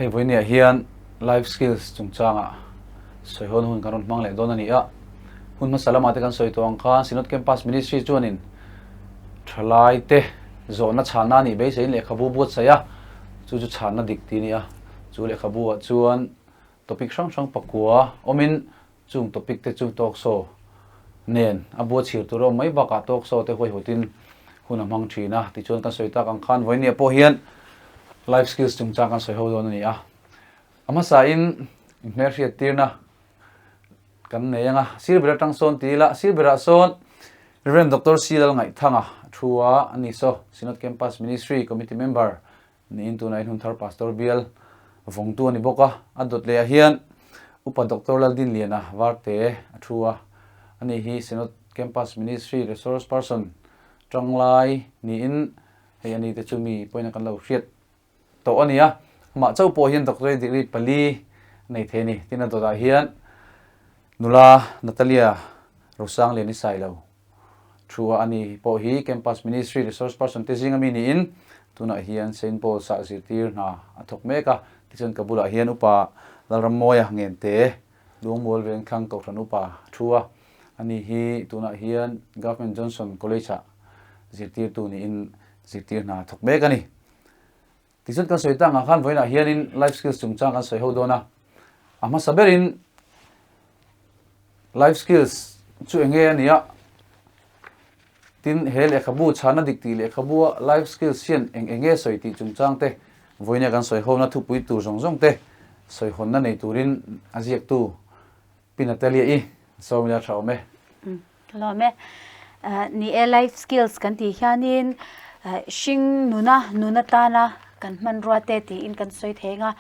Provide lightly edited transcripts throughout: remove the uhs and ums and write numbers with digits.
Hei vawinia hian life skills chungchangah sawi hawn hun kan rawn hmang leh dawn a ni a. Hun hmasa lamah te kan sawi tawh ang khan Synod Campus Ministry chuanin thalai te zawhna chhanna a nih beiseiin lehkhabu buatsaih a, chu chu chhanna dik tih a ni a. Chu lehkhabu ah chuan topic hrang hrang pakua awmin Chung topic te chu talk show nen a bua chhir tur a awm mai bakah talk show te huaihawtin hun a hmang thin a, tichuan kan sawi tak ang khan vawinia pawh hian life skills chungchang kan sawi ho dawn a ni a. A hmasain inhmelhriat tirna kan nei ang a, sir ber atang sawn ti ila, sir berah sawn Rev. Doctor C Lalngaihthanga thu a, ani saw Synod Campus Ministry Committee member Niin tunah hian Hunthar Pastor bial vawngtu a ni bawk a, a dawt lehah hian Upa Doctor Laldinliana Varte a thu a, ani hi Synod Campus Ministry Resource Person tanglai niin hei ani te chu mi pawhin kan lo hriat tawh a ni a, amah chauh pawh hian Doctorate degree pali a nei thei a ni. Tin a dawtah hian nula Natalia Rosangliani Sailo. Thu a ani pawh hi Campus Ministry Resource Person te zinga mi niin tunah hian Saint Paul's ah zirtir hna a thawk mek a, tichuan ka bulah hian Upa Lalrammawia Ngente Luangmual Vengthlang Kohhran Upa thu a ani hi tunah hian Government Johnson College ah zirtirtu niin zirtir hna a thawk mek a ni. Tichuan kan sawi tangah khan vawiinah hianin life skills chungchang kan sawi ho dawn a, a hmasa berin life skills chu eng nge a nia tin he lehkhabu chhana dik tih lehkhabua life skills hian eng eng nge sawi tih chungchang te vawiina kan sawi hona thupui tur zawng zawng te sawi hawnna nei turin a ziaktu Pi Natalia i sawmila tha awm e. Lawm e. Ni e, life skills kan tih hianin hring nuna nun atana kan hmanrua te tiin kan sawi thei ang a.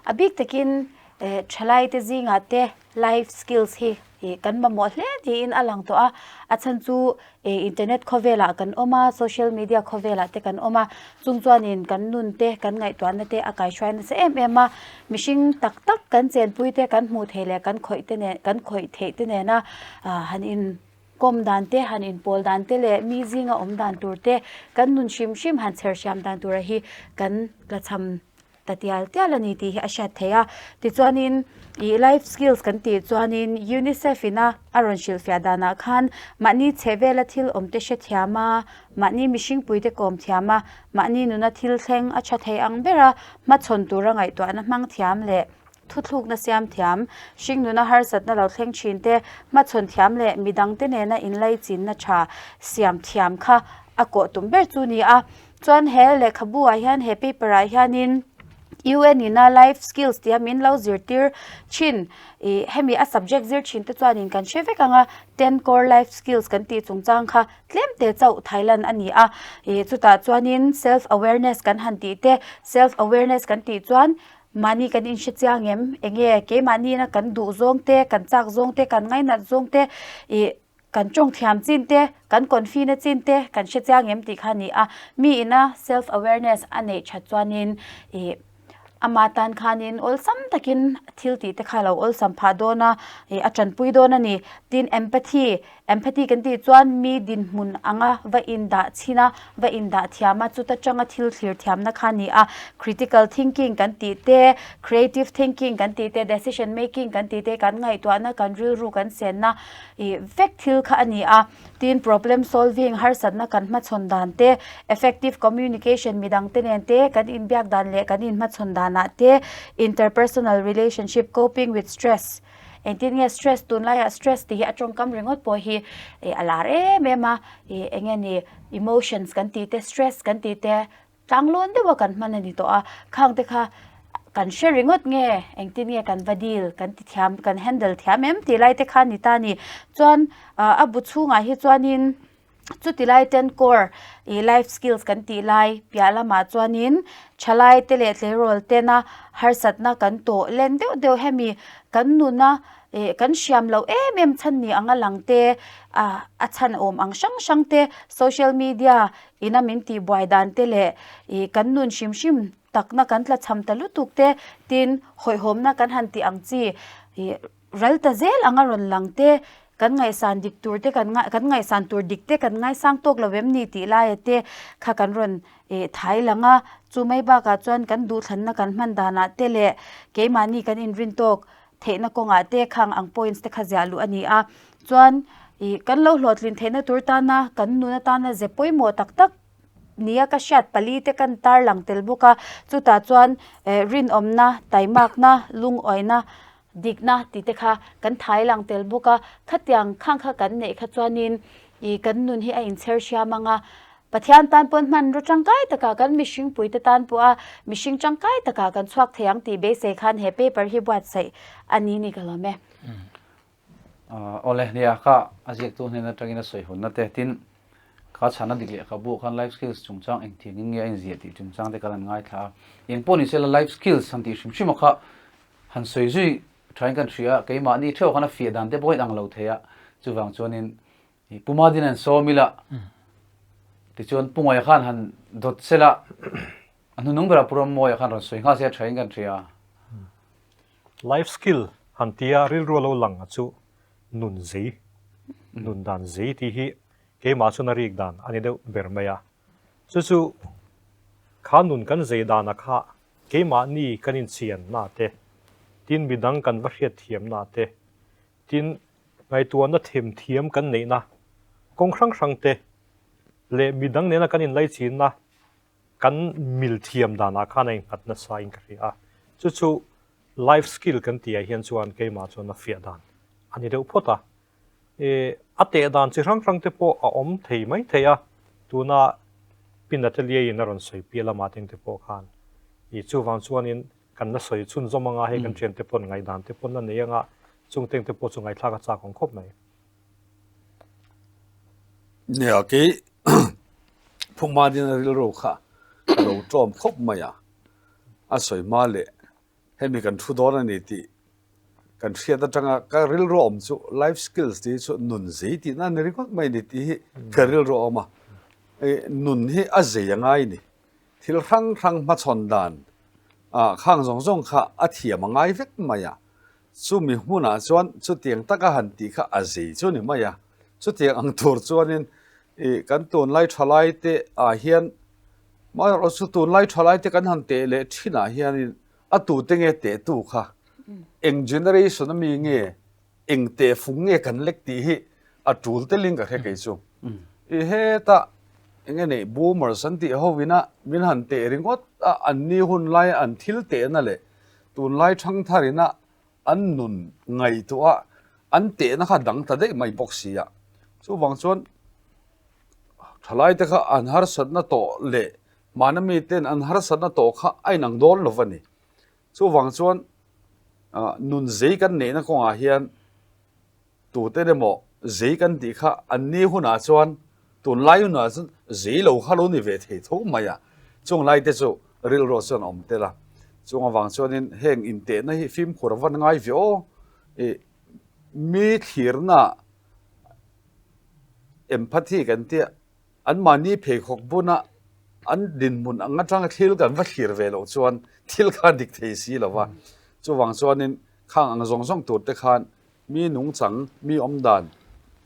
A bik takin thalai te zingah te life skills hi kan mamawh hle niin a lang tawh a. A chhan chu internet khawvelah kan awm a, social media khawvelah te kan awm a, chung chuanin kan nun te kan ngaihtuahna te a kaihruai nasa em em a. Mihring tak tak kan chenpui te kan hmuh theih leh kan khawih te nen kan khawih theih te nena han in kawm dan te han in pawl dan te leh mi zinga awm dan tur te kan nun hrim hrim han chher hriam dan tura hi kan tlachham ta tial tial a ni tih hi a hriat theih a tichuanin ih life skills kan tih chuanin unicef ina a rawn hrilhfiah danah khan mahni chheh vela thil awm te hrethiam a mahni mihring pui te kawm thiam a mahni nuna thil thleng a tha thei ang ber a hmachhawn tura ngaihtuahna hmang thiam leh thuthlukna siam thiam hring nuna harsatna lo thleng thin te hmachhawn thiam leh midang te nena inlaichinna tha siam thiam kha a kawh tum ber chu a ni a. Chuan he lehkhabu ah hian he paper ah hianin UN ina life skills tia min lo zirtir thin ih hemi a subject zir thin te chuanin kan hre vek ang a ten core life skills kan tih chungchang kha tlem te chauh thailan a ni a ih chutah chuanin self awareness kan han tih te self awareness kan tih chuan mahni kan inhre chiang em enge keimahni na kan duh zawng te kan chak zawng te kan ngainat zawng te ih. Kan tawng thiam chin te, kan confi na chin te kan hre chiang em tih kha a ni a. Mi ina self awareness a neih that chuanin ih ama tan khanin awlsam takin thil tih te kha a lo awlsam phah dawn a, ih a tanpui dawn a ni. Tin empathy, empathy kan tih chuan mi dinhmun anga va indah chhin a, va indah thiam a, chuta tanga thil thlir thiamna kha a ni a. Critical thinking kan tih te, creative thinking kan tih te, decision making kan tih te, kan ngaihtuahna, kan rilru kan senna, Ih vek thil kha a ni a, tin problem solving harsatna kan hmachhawn dan te, effective communication midang te nen te kan inbiak dan leh kan inhmachhawn danah te, interpersonal relationship, coping with stress engtin nge stress tunlaiah stress tih hi a tawngkam ringawt pawh hi ih a lar em em a, ih eng nge ni emotions kan tih te stress kan tih te Tlanglawn deuha kan hman a ni tawh a, khang te kha kan hre ringawt nge, engtin nge kan va deal, kan ti thiam, kan handle thiam em tih lai te kha a ni ta a ni. Chuan a bu chhungah hi chuanin chuti lai ten core ih life skills kan tih lai piah lamah chuanin thalai te leh tleirawl tena harsatna kan tawh len deuh deuh hemi kan nuna ih kan hriam loh em em chhan ni anga lang te a chhan awm ang hrang hrang te social media Ina min tih buai dan te leh ih kan nun hrim hrim takna kan tla cham ta lutuk te tin hawihhawmna kan han tih ang chi ih ral ta zel anga rawn lang te kan. Kan ngaihsan dik tur te kan kan ngaihsan tur dik te kan ngaisang tawk lo em ni tih laia te kha kan rawn ih thai lang a, chu mai bakah chuan kan duhthlanna kan hman danah te leh keimahni kan inrin tawk theihna kawngah te khang ang points te kha ziah luh a ni a, chuan ih kan lo hlawhtlin theihna tur tana kan nun atana ze pawimawh tak tak nia ka hriat pali te kan tarlang tel bawk a, chutah chuan eh rinawmna, taimakna, lungawiina, dikna tih te kha kan thai lang tel bawk a, khatiang khang kha kan neih kha chuanin ih kan nun hi a inchher hriam ang a, Pathian tan pawn hmanraw tangkai takah kan mihring puite tan pawha mihring tangkai takah kan chhuak thei ang tih beisei khan he paper hi buatsaih a ni ni ka lawm e. Awle, nia kha a ziaktu hnen atangin a sawi hunna te tin kha chhana dik leh kha buah khan life skills chungchang engtiangin nge a inziah tih chungchang te kan han ngaithla a. Eng pawh ni sela life skills han tih hrim hrim a kha han sawi zui thain kan hria a, keimahni theuh khan a fiah dan te pawh a inang lo thei a, chuvang chuanin Pu Madin an sawm ila tichuan Pu Ngaia khan han dawt sela a hnunung berah Pu Rammawia khan rawn sawi nghal se a thain kan hria. Life skill han tia rilru a lo lang a chu nun zei, nun dan zei tih hi keimah chuan a rik dan a ni deuh ber mai a. Chu chu kha nun kan zei dana kha keimahni kan inchianna te, tin midang kan va hriatthiamna te, tin ngaihtuahna themthiam kan neihna kawng hrang hrang te leh midang nena kan inlaichinna kan mil thiam danah khan a innghat nasa in ka hria a. Chu chu life skill kan tih ah hian chuan keimah chuan a fiah dan a ni deuh phawt a. E a teh dan chi hrang hrang te pawh a awm thei mai thei a, tuna Pi Natalia in a rawn sawi piah lamah teng te pawh khan i chuvang chuanin kan la sawi chhunzawm anga hei kan thiante pawn ngaihdan te pawn la nei anga chung teng te pawh chu ngaihthlak a chak awm khawp mai. Nia kei Phungma dina rilru kha ka lo ṭawm khawp mai a, a sawi hma leh hemi kan thu dawn a ni tih kan hriat aṭanga ka rilru awm chu life skills tih hi chu nun zei tihna a ni ringawt mai ni tih hi ka rilru a awm a, nun hi a zei a ngai a ni. Thil hrang hrang hmachhawn dan ah khang zawng zawng kha a thiam a ngai vek mai a, chumi hmunah chuan chutiang taka han tih kha a zei chu ni mai a, chutiang ang tur chuanin ih kan tunlai thalai te ah hian amaherawh chu tunlai thalai te kan han teh leh thinah hianin a tute nge tehtu kha eng generation ami nge Eng teh fung nge kan lek tih hi a tul telin ka hre kei chu. I heta eng nge nei boomers an tih ho ina min han teh ringawt a, an ni hun laia an thil tehna leh tunlai thangthar ina an nun ngaihtuah a an tehna kha dang ta daih mai bawk si a. Chuvang chuan thalaite kha an harsatna tawh leh hmana miten an harsatna tawh kha a inang dawn lo va ni. Chuvang chuan nun zei kan neihna kawngah hian tute emaw zei kan tih kha an ni hunah chuan tunlai hunah chuan zei lo kha lo ni ve thei tho mai a, chung lai te chu rilruah chuan a awm tel a. Chung avang chuanin heng intehna hi fimkhur a van ngai ve aw. Ih mi thlirna empathy kan tia. Anmahni pheikhawk buna an dinhmun ang atanga thil kan va thlir ve loh chuan thil kha dik thei si lo va. Chuvang chuanin khang ang zawng zawng tur te khan mi nungchang, mi awmdan,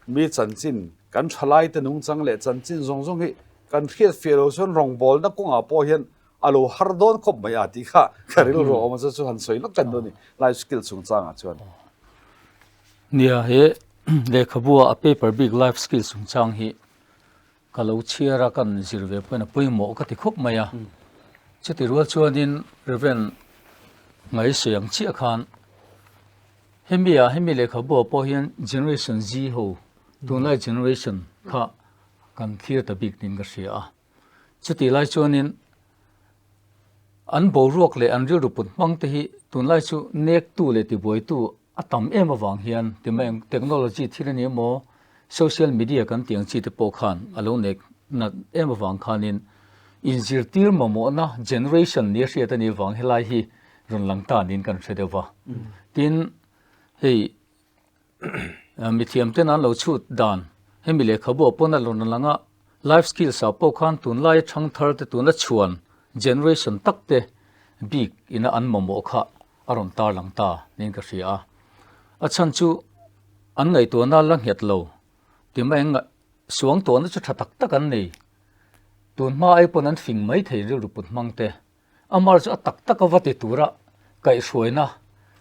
mi chanchin, kan thalaite nungchang leh chanchin zawng zawng hi kan hriat fiah loh chuan rawngbawlna kawngah pawh hian a lo har dawn khawp mai a tih kha ka rilru a awm a, chu chu han sawi lawk kan duh a ni life skill chungchangah chuan. Nia, he lehkhabua a paper bik life skill chungchang hi Ka lo chhiar a, kan zir ve pawhin a pawimawh ka ti khawp mai a. Chuti rual chuanin Reverend Ngaihsui ang chiah khan hemi ah hemi lehkhabu ah pawh hian Generation Z ho tunlai generation kha kan thlir ta bik niin ka hria a. Chuti lai chuanin an boruak leh an rilru put hmang te hi tunlai chu nektu leh tibuaitu A tam em avang hian ti mai ang, technology thil a ni emaw, social media kan tih ang chi te pawh khan a lo nek nat em avang khanin inzirtir mamawhna generation nia hriat a nih avang helai hi rawn lang ta niin kan hre deuh va. Tin, hei mithiam ten an lo chhut dan hemi lehkhabu ah pawn a rawn lang a, life skills ah pawh khan tunlaia thangthar te tuna chhuan generation tak te bik ina an mamawh kha a rawn tar lang ta niin ka hria a. A chhan chu an ngaihtuahna la nghet lo ti mai ang suangtuahna chu tha tak tak an nei. Tun hma ai pawn an fing mai thei rilru put hmang te. Amar chu a tak tak a va ti tura kaihhruaina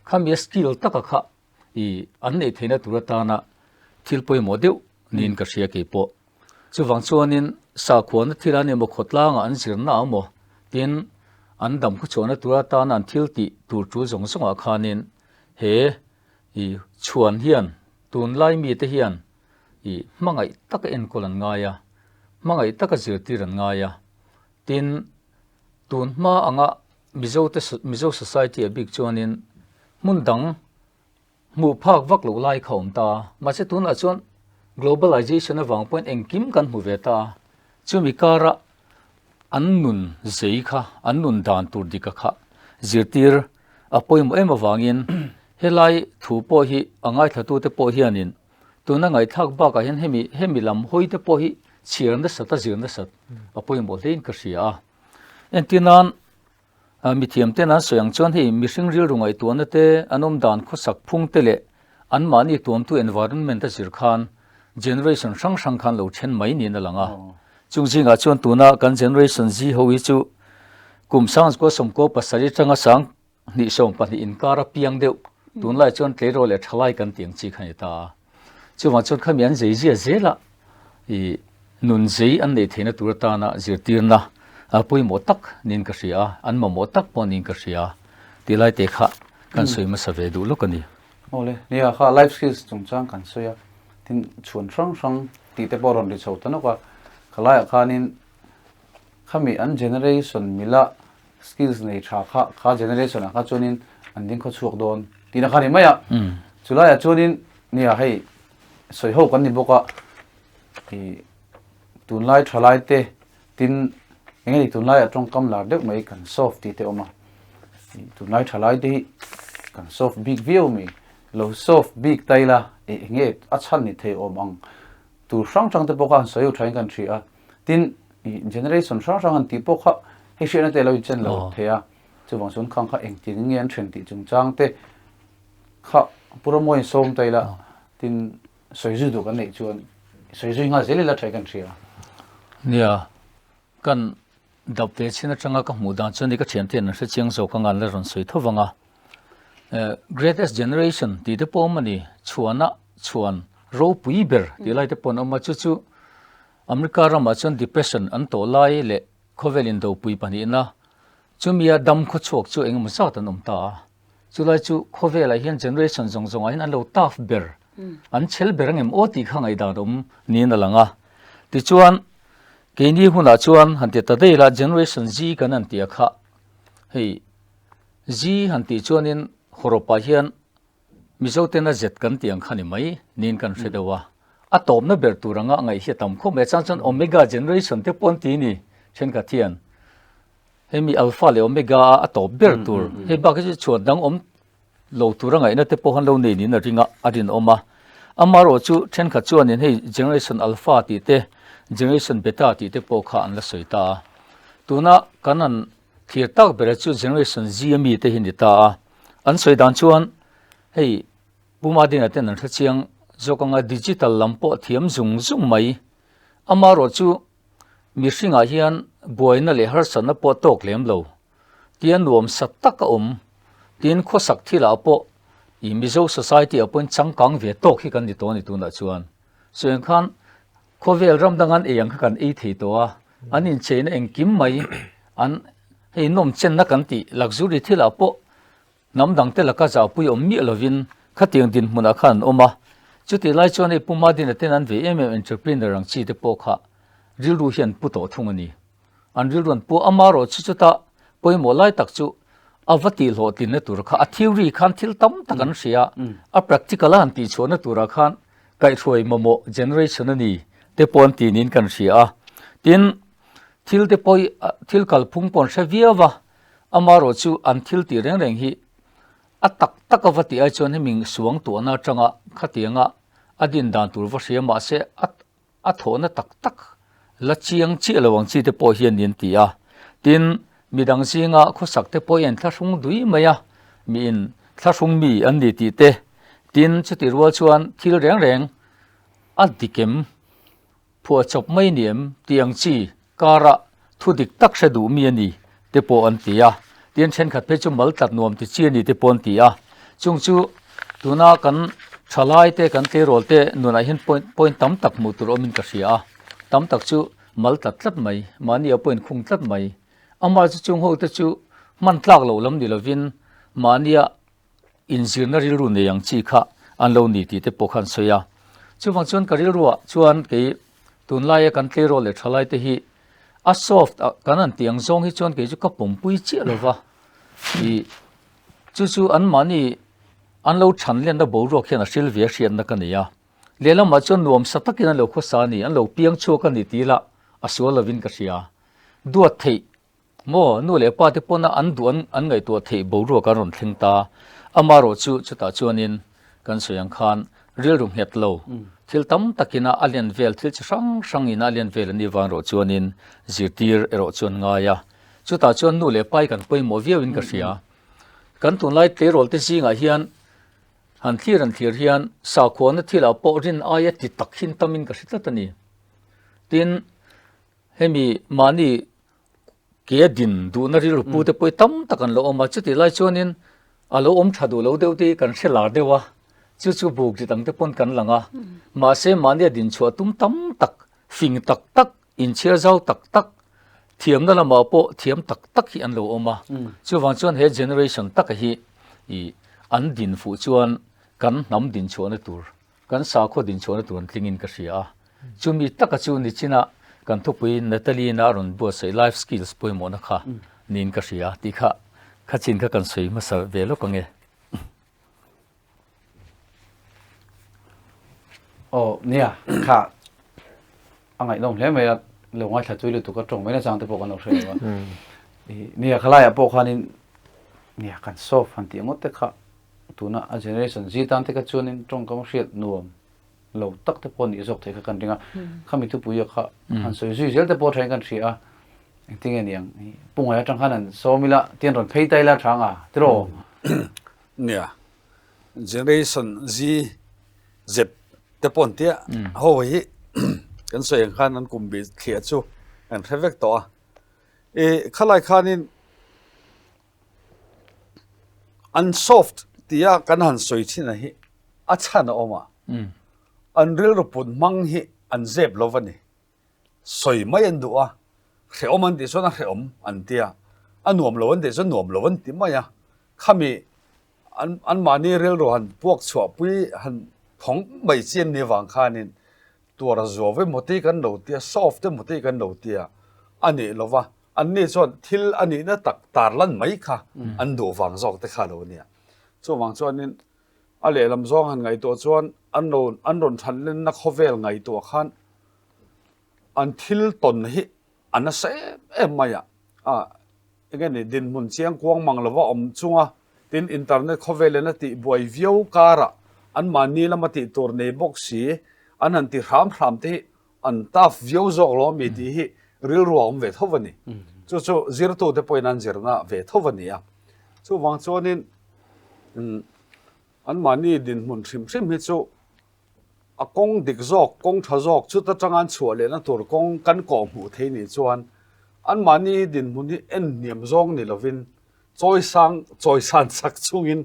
khami a skill taka kha i an neih theihna tur atana thil pawimawh deuh niin ka hria kei pawh. Chuvang chuanin sakhuana thil an emaw khawtlangah an zirna emaw tin an dam khawchhuahna tur atana an thil tih tur tul zawng zawngah khanin he i chhuan hian tunlai mite hian i hmangaih taka enkawl an ngai a, hmangaih taka zirtir an ngai a. Tin, tun hma anga Mizote Mizo society ah bik chuanin hmun dang hmuh phak vak loh lai kha a awm ta a, mahse tunah chuan globalization avang pawhin engkim kan hmu ve ta a, chumi kara an nun zei kha, an nun dan tur dika kha zirtir a pawimawh em avangin helai thu pawh hi a ngaithlatute pawh hianin Tuna ngaihthlak bakah hian hemi hemi lam hawi te pawh hi chhiar nasat a zir nasat a pawimawh hlein ka hria a. Entir nan mithiam ten an sawi ang chuan hei mihring rilru ngaihtuahna te an awm dan khawsak phung te leh anmahni tuamtu environment a zir khan generation hrang hrang khan lo then mai niin a lang a. Chung zingah chuan tuna kan generation Z ho hi chu kum sangkua sawmkua pasarih atanga sang Hnih 12 inkar a piang deuh, tunlai chuan tleirawl leh thalai kan tih ang chi kha a ni ta a. Chuvang chuan khami an zei zia zela ih nun zei an neih theihna tur atana zirtirna pawimawh tak niin ka hria a, an mamawh tak pawh niin ka hria a tih lai te kha kan sawi hmasa ve duh lawk a ni. Awle, nia kha life skills chungchang kan sawi a, tin chhuan hrang hrang tih te pawh a rawn ri chho ta nawk a, khalaiah khanin khami an generation mila skills nei tha kha kha generation ah kha chuanin an ding khaw chhuak dawn tihna kha ni mai a chulai ah chuanin nia hei sawi ho kan ni bawk a i tunlai thalai te tin enge ni tunlai ah tawngkam lar deuh mai kan soft tih te awm a tunlai thalai te hi kan soft bik viau mai lo soft bik ta ila enge a chhan ni thei awm ang tur hrang hrang te pawh kha han sawi ho thain kan hria a Tin, i generation hrang hrang han tih pawh kha hei hriatna te a lo inchen lo thei a, chuvang chuan khang kha engtin nge an then tih chungchang te kha Pu Ramuain sawm ta ila, tin sawi zui duh kan neih chuan sawi zui nghal zel ila tha kan hria. Nia, kan dap ve chin atanga ka hmuh dan chuan ni ka thiante an hre chiang zawk anga an la rawn sawi tho vang a. Greatest generation tih te pawh awm a ni, chhuana chhuan ropui ber tih lai te pawh an awm a, chu chu America ramah chuan depression an tawh lai leh khawvel indopui pahnihna chumia dam khawchhuak chu engemaw zat an awm ta a. Chulai chu khawvelah hian generation zawng zawngah hian an lo tough ber, an chhel ber angem aw tih kha ngaihdan awm niin a lang a. Tichuan, keini hunah chuan han ti ta daih la generation Z kan han ti a kha, hei Z han tih chuanin hawrawpah hian Mizo tena zet kan tih ang kha ni mai niin kan hre deuh a, a tawpna ber tur anga ngaih hi a tam khawp mai. A chang chuan Omega generation te pawh an ti ni thenkhat hian hemi Alpha leh Omega a a tawp ber tur hei bak hi chu chhuan dang awm lo tura ngaihna te pawh han lo nei niin a ring a, a rinawm a. Amaherawh chu thenkhat chuanin hei generation Alpha tih te generation Beta tih te pawh kha an la sawi ta a. Tuna kan han thlir tak ber chu generation Z a mi te hi ni ta a. An sawi dan chuan hei Pu Madina ten an hre chiang zawk anga digital lam pawh thiam zung zung mai. Amaherawh chu mihringah hian buaina leh harsatna pawh tawk lem lo tia nuam sat tak a awm. Tin khawsak thilah pawh ih Mizo society ah pawhin changkang ve tawk hi kan ni tawh a ni tunah chuan. Sawi ang khan khawvel ram dang an ei ang kha kan ei thei tawh a, an incheina engkim mai an hei nawm chenna kan tih luxury thilah pawh hnam dangte laka zahpui awm miah lovin khatiang dinhmunah khan an awm a. Chutih lai chuan hei Pu Madina ten an ve em em entrepreneur ang chi te pawh kha rilru hi an pu tawh thung a ni. An rilru an pu a, amaherawh chu chuta pawimawh lai tak chu a va tih hlawhtlinna tur kha a theory khan thil tam tak an hria a, a practical a han tihchhuahna turah khan kaihhruai mamawh generation a ni te pawh an tih niin kan hria a. Tin, thil te pawh hi thil kalphung pawh an hre viau a, amaherawh chu an thil tih reng reng hi a tak tak a va tih ai chuan hemi suang tuahna atanga khatianga a din dan tur va hria mahse a a thawhna tak tak la chiang chiah lo ang chi te pawh hian an ti a. Tin, midang zinga khawsak te pawh hi an thlahrung dui mai a, miin thlahrung mi an ni tih te. Tin, chutih rual chuan thil reng reng a dik em, phuah chawp mai ni em tih ang chi karah thu dik tak hre duh mi a ni te pawh an ti a. Tin, thenkhat phei chu mal tlat nuam ti chi a ni te pawh an ti a. Chung chu tuna kan thalai te kan tleirawl te nunah hian point point tam tak hmuh tur awmin ka hria a. Tam tak chu mal tlat tlat mai, mahni a pawh inkhung tlat mai. Amah chu chung ho te chu hman tlak loh lam ni lovin mahnia inzirna rilru nei ang chi kha an lo ni tih te pawh kha an sawi a. Chuvang chuan ka rilruah chuan kei tunlaia kan tleirawl leh thalai te hi a soft a kan han tih ang zawng hi chuan kei chu ka pawmpui chiah lo va. Ih chu chu anmahni an lo than lenna boruak hian a hril ve a hriatna ka nei a. Lehlamah chuan nuamsa takin an lo khawsa a ni, an lo piang chhuak a ni tih lah a sual lovin ka hria. Duat theih maw nu leh pa te pawna an duh an an ngaihtuah theih boruak an rawn thleng ta. Amaherawh chu chutah chuanin kan sawi ang khan rilru nghet lo thil tam takin a a len vel thil chi hrang hrangin a len vel an nih vang erawh chuanin zirtir erawh chuan ngai a. Chutah chuan nu leh pa hi kan pawimawh viauin ka hria. Kan tunlai tleirawl te zingah hian han thlir an thlir hian sakhuana thilah pawh rin aia ti tak hin tamin ka hre tlat a ni. Tin, Hemi mahni ke a din duhna rilru pu te pawh hi tam tak an lo awm a, chutih lai chuanin a lo awm tha duh lo deuh te hi kan hre lar deuh a, chu chu buk rit ang te pawn kan lang a, mahse mahni a din chhuah tum tam tak, fing tak tak, inchhiar zau tak tak, thiamna lamah pawh thiam tak tak hi an lo awm a, chuvang chuan he generation taka hi ih an din fuh chuan kan hnam din chhuahna tur Kan sakhaw dinchhuahna tur an tlingin ka hria a, chumi taka chu nichina kan thupui Natalie-in a rawn buatsaih life skills pawimawhna kha niin ka hria tih kha kha chin kha kan sawi hmasa ve lawk ang e. Aw nia kha a ngaihnawm hle mai a, lo ngaithla tui lutuk a tawng mai nachang te pawh kan lo hre lo a. Nia khalaiah pawh khanin nia kan solve han tih ngawt te kha Tuna a generation Z tan te kha chuanin tawngkam hriat nuam lo tak te pawh nih zawk theih kha kan ring a. Khami thupuia kha han sawi zui zel te pawh thain kan hria a. Engtin nge niang Pungai atang khan an sawm ila tian rawn phei ta ila tha anga tiraw? Nia, generation Z Z te pawh an tia ho hi kan sawi ang khan an kum bih thliah chu kan hre vek tawh a. I khalai khanin An soft tia kan han sawi thin a hi a chhan a awm a, an rilru put hmang hi an zep lo va ni. Sawi mai an duh a, hrehawm an tih chuan a hrehawm an ti a, a nuam lo an tih chuan nuam lo an ti mai a. Khami an anmahni rilru han puak chhuah pui han thawng mai chi an nih vang khanin tuar a zuau emaw tih kan lo ti a, soft emaw tih kan lo ti a, a nih lo va. Anni chuan thil a nihna tak tarlan mai kha an duh vang zawk te kha a lo nia. Chuvang chuanin a lehlam zawng han ngaihtuah chuan an rawn an rawn thanlenna khawvel ngaihtuah khan an thil tawn hi a nasa em em mai a. A enge ni dinhmun chiang kuang mang lova awm chunga tin internet khawvelin a tih buai viau karah anmahni lama tih tur nei bawk si an han ti hram hram te hi an tough viau zawk lo ami tih hi rilru a awm ve tho a ni. Chu chu zirtute pawhin an zirna ve tho a ni a. Chuvang chuanin anmahni dinhmun hrim hrim hi chu a kawng dik zawk, kawng tha zawk chuta tanga an chhuah lehna tur kawng kan kawh hmuh thei nih chuan anmahni dinhmun hi en hniam zawng ni lovin chawisang chawisan chak chungin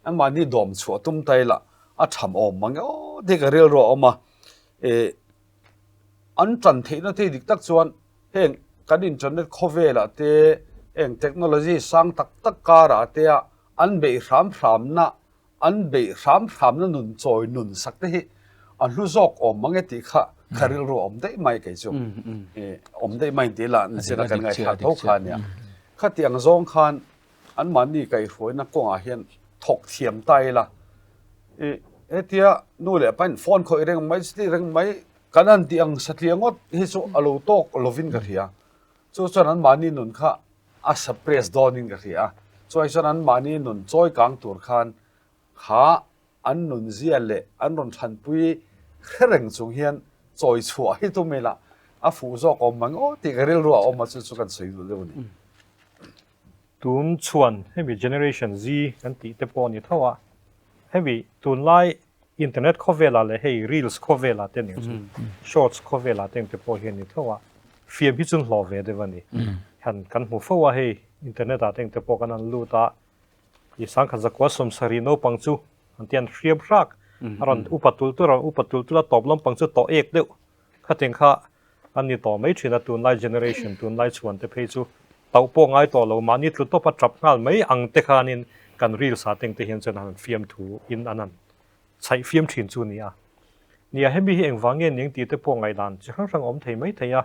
anmahni dawm chhuah tum ta ila a tham awm mang emaw tih ka rilru a awm a. Eh an tan theihna te dik tak chuan heng kan internet khawvelah te heng technology sang tak tak karah te a an beih hram hramna an beih hram hramna nun chawi nun sak te hi a hlu zawk awm mang e tih kha ka rilru a awm daih mai kei chu eh awm daih mai tih lah nise kan ngaihthla tho kha ania khatiang zawng khan anmahni kaihhruaina kawngah hian thawk thiam ta ila ih hetia nu leh pa in phone khawih reng mai chuti reng mai kan han tih ang satliah ngawt hi chu a lo tawk lovin ka hria chu chuan anmahni nun kha a suppress dawnin ka hria a chuai chuan anmahni nun chawi kang tur khan kha an nunzia leh an rawn thanpui hre reng chung hian chawi chhuah hi tum ila a fuh zawk awm mang aw tih ka rilru a awm a chu chu kan sawi duh deuh a ni. Tun chuan hemi Generation Z kan tih te pawh a ni tho a. Hemi tunlai internet khawvelah leh hei reels khawvelah te ning chu shorts khawvelah te te pawh hian ni tho a, fiam hi chun hlawh ve deuh a ni. Han kan hmu fo a hei internet ah te te pawh kan han lut a, i 1970 naupang chu an ti an hriam hrak a rawn upa tul tul a rawn upa tul tul a tawp lampang chu tawh ek deuh khatin kha an ni tawh mai thin a, tunlai generation tunlai chhuan te phei chu tauh pawh ngai tawh lo mahni tlu tawp a tap nghal mai ang te khanin kan reels ah teng te hian chuan an fiam thu in an han chhaih fiam thin chu a ni a. Nia hemi hi engvang nge ning tih te pawh ngaihdan chi hrang hrang a awm thei mai thei a,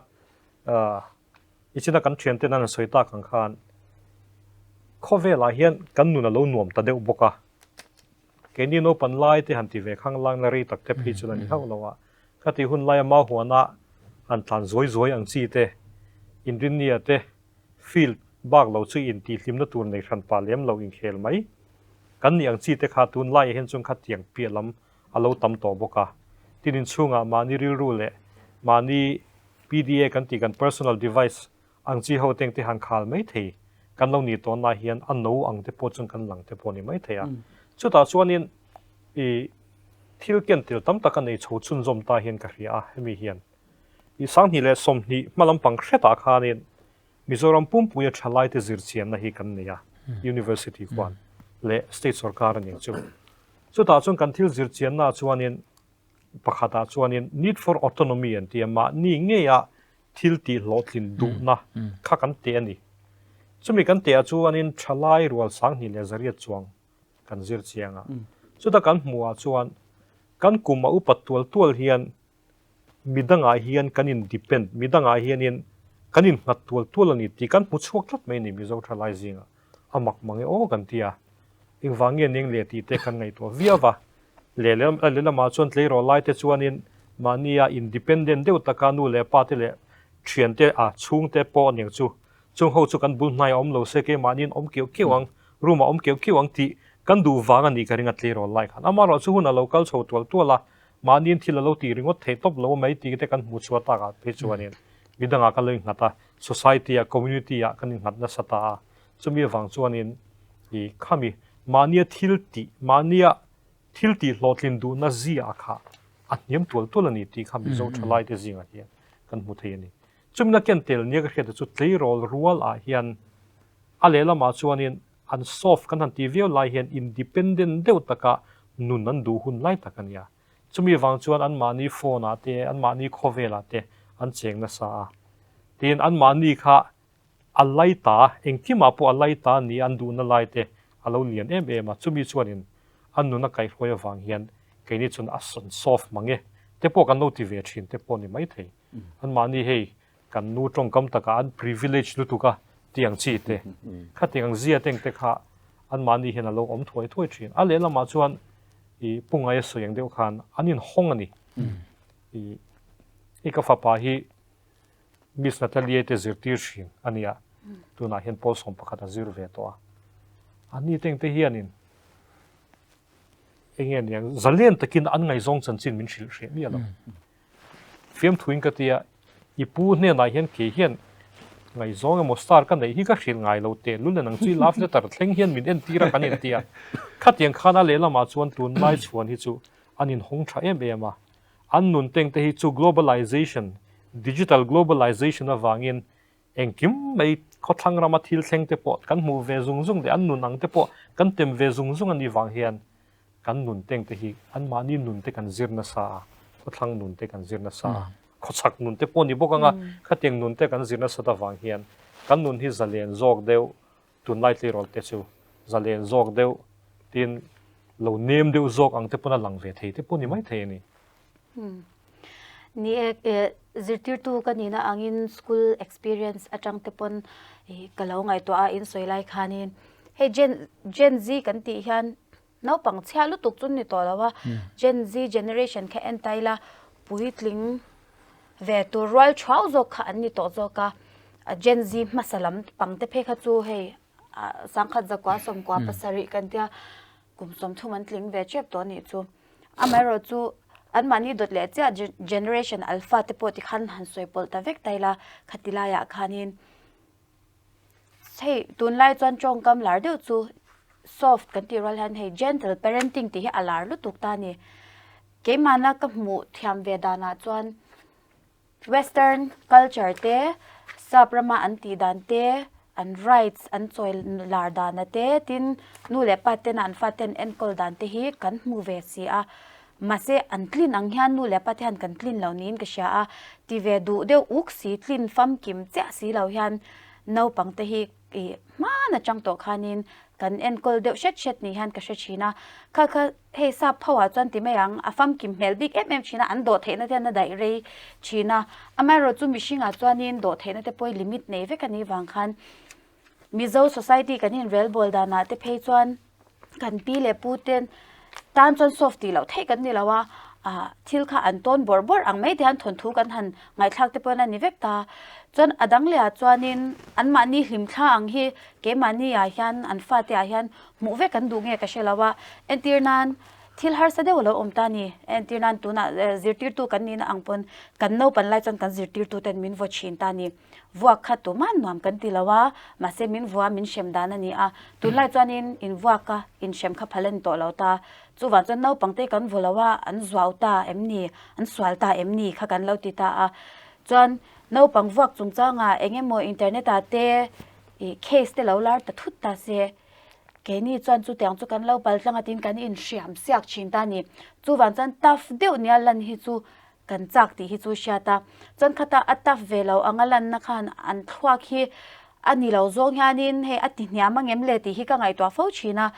ahh i china kan thian ten an han sawi tak ang khan khawvelah hian kan nun a lo nuam ta deuh bawk a, keini naupan lai te han ti ve khang lang na rei tak te phei chuan a ni hauh lo a, Khati hun laia mau huana han tlan zuai zuai ang chi te, inrinnia te, field bak lo chu intihhlimna tur nei hran pah lem lo inkhel mai kan nih ang chi te kha tun laiah hian chuan khatiang piah lam a lo tam tawh bawk a. Tin inchhungah mahni rilru leh mahni PDA kan tih kan personal device ang chi ho teng te han khal mai thei kan lo nih tawnah hian a no ang te pawh chuan kan lang te pawh a ni mai thei a. Chutah chuanin i thil ken tel tam tak a nei chho chhunzawm ta hian ka hria a, hemi hian i 2020 hma lampang hretah khanin Mizoram pumpuia thalaite zirchianna hi kan nei a, University khuan leh State sorkar a nih chu. Chutah chuan kan thil zirchiannaah chuanin pakhatah chuanin need for autonomy an ti a, mahni ngeia thil tih hlawhtlin duhna kha kan teh a ni. Chumi kan teh ah chuanin thalai rual 2100 chuang kan zir chiang a. Chuta kan hmuh ah chuan kan kum a upat tual tual hian midangah hian kan in depend, midangah hianin kan in nghat tual tual a ni tih kan hmu chhuak tlat mai a ni Mizo thalai zingah. A mak mang e aw kan ti a, engvang nge ning leh tih te kan ngaihtuah viau va. Lehlam lehlamah chuan tleirawl lai te chuanin mahnia independent deuh taka nu leh pa te leh thiante a chhungte pawh aniang chu chung ho chu kan bul hnai a awm lo se keimahniin awm keuh keuh ang, room ah awm keuh keuh ang tih kan duh vang a nih ka ring a tleirawl lai khan. Amaherawh chu hun a lo kal chho tual tual a, mahniin thil a lo tih ringawt theih tawp lo mai tih te kan hmuh chhuah takah phei chuanin midangah kan lo innghat a, society ah, community ah kan innghat nasa ta a. Chumi avang chuanin i khami mahnia thil tih, mahnia thil tih hlawhtlin duhna zia kha a hniam tual tual a ni tih kha Mizo thalaite zingah hian kan hmu thei a ni. Chumina ken tel nia ka hriat chu tleirawl rual ah hian a lehlamah chuanin an soft kan han tih viau lai hian independent deuh taka nun an duh hun lai tak a nia. Chumi avang chuan anmahni phone ah te, anmahni khawvel ah te an cheng nasa a. Tin, anmahni kha a lai ta, engkimah pawh a lai ta ni an duhna lai te a lo lian em em a. Chumi chuanin an nun a kaihhruai avang hian keini chuan a soft mang e te pawh kan lo ti ve thin te pawh a ni maithei. Anmahni hei kan nu tawngkam takah an privilege lutuk a tih ang chi te, khatiang ang zia teng te kha anmahni hian a lo awm thuai thuai thin. A lehlamah chuan i Pu Ngaia sawi ang deuh khan an inhawng a ni. I i ka fapa hi Miss Natalie te zirtir thin a nia, tunah hian pawl 11 a zir ve tawh a. Anni teng te hianin eng nge niang zalen takin an ngaihzawng chanchin min hrilh hreh miah lo. Fiamthuin ka ti a, i pu hnenah hian kei hian ngaihzawng emaw star ka neih hi ka hrilh ngai lo teh lul nang chu i love letter thleng hian min entir a kan inti a. Khatiang khan a lehlamah chuan tunlai chhuan hi chu an inhawng tha em em a. An nun teng te hi chu globalization, digital globalization avangin engkim mai khawthlang rama thil thleng te pawh kan hmuh ve zung zung leh an nun ang te pawh kan tem ve zung zung a nih vang hian kan nun teng te hi anmahni nun te kan zir nasa a, khawthlang nun te kan zir nasa a, khawchhak nun te pawh ni bawk anga khatiang nun te kan zir nasat avang hian kan nun hi zalen zawk deuh tunlai tleirawl te chu zalen zawk deuh tin lo nem deuh zawk ang te pawn a lang ve thei te pawh ni mai thei a ni. Ni e, zirtirtu ka nihna angin school experience atang te pawn ka lo ngaihtuah a in sawi lai khanin hei Gen Gen Z kan tih hian naupang chhiah lutuk chu ni tawh lo a, Gen Z generation kha en ta ila puitling ve tur rual thuau zawk kha an ni tawh zawk a, Gen Z hmasa lam pang te phei kha chu hei 1997 kan tia kum 30 an tling ve tep tawh a nih chu. Amaherawh chu anmahni dawt leh chiah generation alpha te pawh tikhan han sawi pawlh ta vek ta ila khati laiah khanin hei tunlai chuan tawngkam lar deuh chu. soft kan tih rual hian hei gentle parenting tih hi a lar lutuk ta a ni. Keimahna ka hmuh thiam ve danah chuan Western culture te, sap rama an tih dan te, an rights an chawi lar dana te, tin nu leh pa tena an fate an enkawl dan te hi kan hmu ve si a. Mahse an tlin ang hian nu leh pa te hian kan tlin lo niin ka hria a, ti ve duh deuh uk si, tlin famkim chiah si lo hian naupang te hi ih hman atang tawh khanin kan enkawl deuh hret hret ni hian ka hre thin a, kha kha hei sap ho ah chuan ti mai ang a famkim hmel bik em em thin a, an dawh theihna te hian a daih rei thin a, amaherawhchu chu mihring ah chuanin dawh theihna te pawh hi limit nei vek a nih vang khan Mizo society kan inrelbawl danah te phei chuan kan pi leh pu ten tan chuan soft tih loh theih kan ni lo a, ah thil kha an tawn bawrh bawrh ang mai te hian thawnthu kan han ngaihthlak te pawhin a ni vek ta. Chuan a dang leh ah chuanin anmahni hlimthla ang hi keimahni ah hian an fate ah hian hmuh vek an duh nge ka hre lo a, entir nan thil harsa deuh a lo awm ta a ni. Entir nan tunah zirtirtu kan nihna ang pawn kan naupan lai chuan kan zirtirtu ten min vaw thin ta a ni. Vuak kha tuman nuam kan ti lo a, mahse min vua min hrem dan a ni a. Tunlai chuanin in vuak a, in hrem kha phal a ni tawh lo ta. Chuvang chuan naupangte kan vaw lo a, an zuau ta em ni, an sual ta em ni kha kan lo ti ta a. Chuan naupang vuak chungchangah eng emaw internet ah te ih case te lo lar ta thut ta se, keini chuan chutiang chu kan lo pal tlang a tiin kan inhriam siak thin ta a ni. Chuvang chuan tough deuh nia lan hi chu Kan chak tih hi chu hriat a, chuan khata a tough ve lo anga lanna khan an thluak hi a ni lo zawng hianin hei a ti hniam ang em le tih hi ka ngaihtuah fo thin a,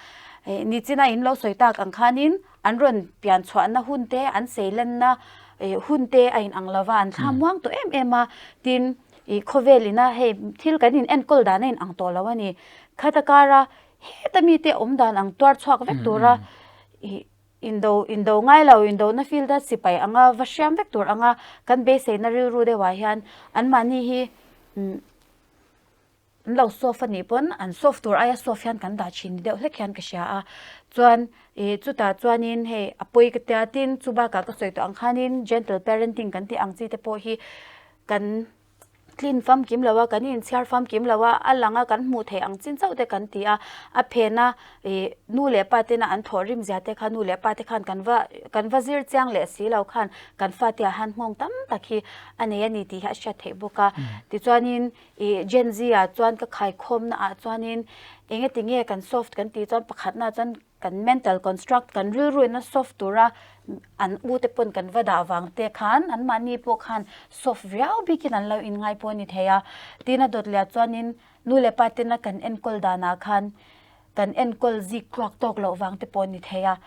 nichina in lo sawi tak ang khanin an rawn pian chhuahna hun te an seilenna hun te a inang lo va, an thla muang tawh em em a, tin ih khawvel ina hei thil kan in enkawl dan a inang tawh lo a ni, khata kara heta mite awm dan ang tuar chhuak vek tura ih. Indo indo ngai lo, indona field a sipai anga va hriam vek tur anga kan beiseina rilru deuhah hian anmahni hi umm an lo soft a nih pawn an soft tur aia soft hian kan dah thin ni deuh hlek hian ka hria a. Chuan ih chutah chuanin hei a pawi ka tia tin chu bakah ka sawi tawh ang khanin gentle parenting kan tih ang chi te pawh hi kan Tlin famkim lo a, kan inchhiar famkim lo a, a lang a kan hmuh theih ang chin chauh te kan ti a, a phen a ih nu leh pa tena an thawh rim zia te kha nu leh pa te khan kan va kan va zir chiang leh si lo khan kan fate ah hian nghawng tam tak hi a nei a ni tih hi a hriat theih bawk a. Tichuanin ih Gen Z ah chuan ka khaikhawmna ah chuanin engati nge kan soft kan tih chuan pakhatna chuan Kan mental construct, kan rilru in a soft tura an u te pawn kan va dah vang te khan anmahni pawh khan soft viau bikin an lo inngai pawh a ni thei a. Tin a dawt leh chuanin nu leh pa tena kan enkawl danah khan kan enkawl zik tluak tawk loh vang te pawh a ni thei a.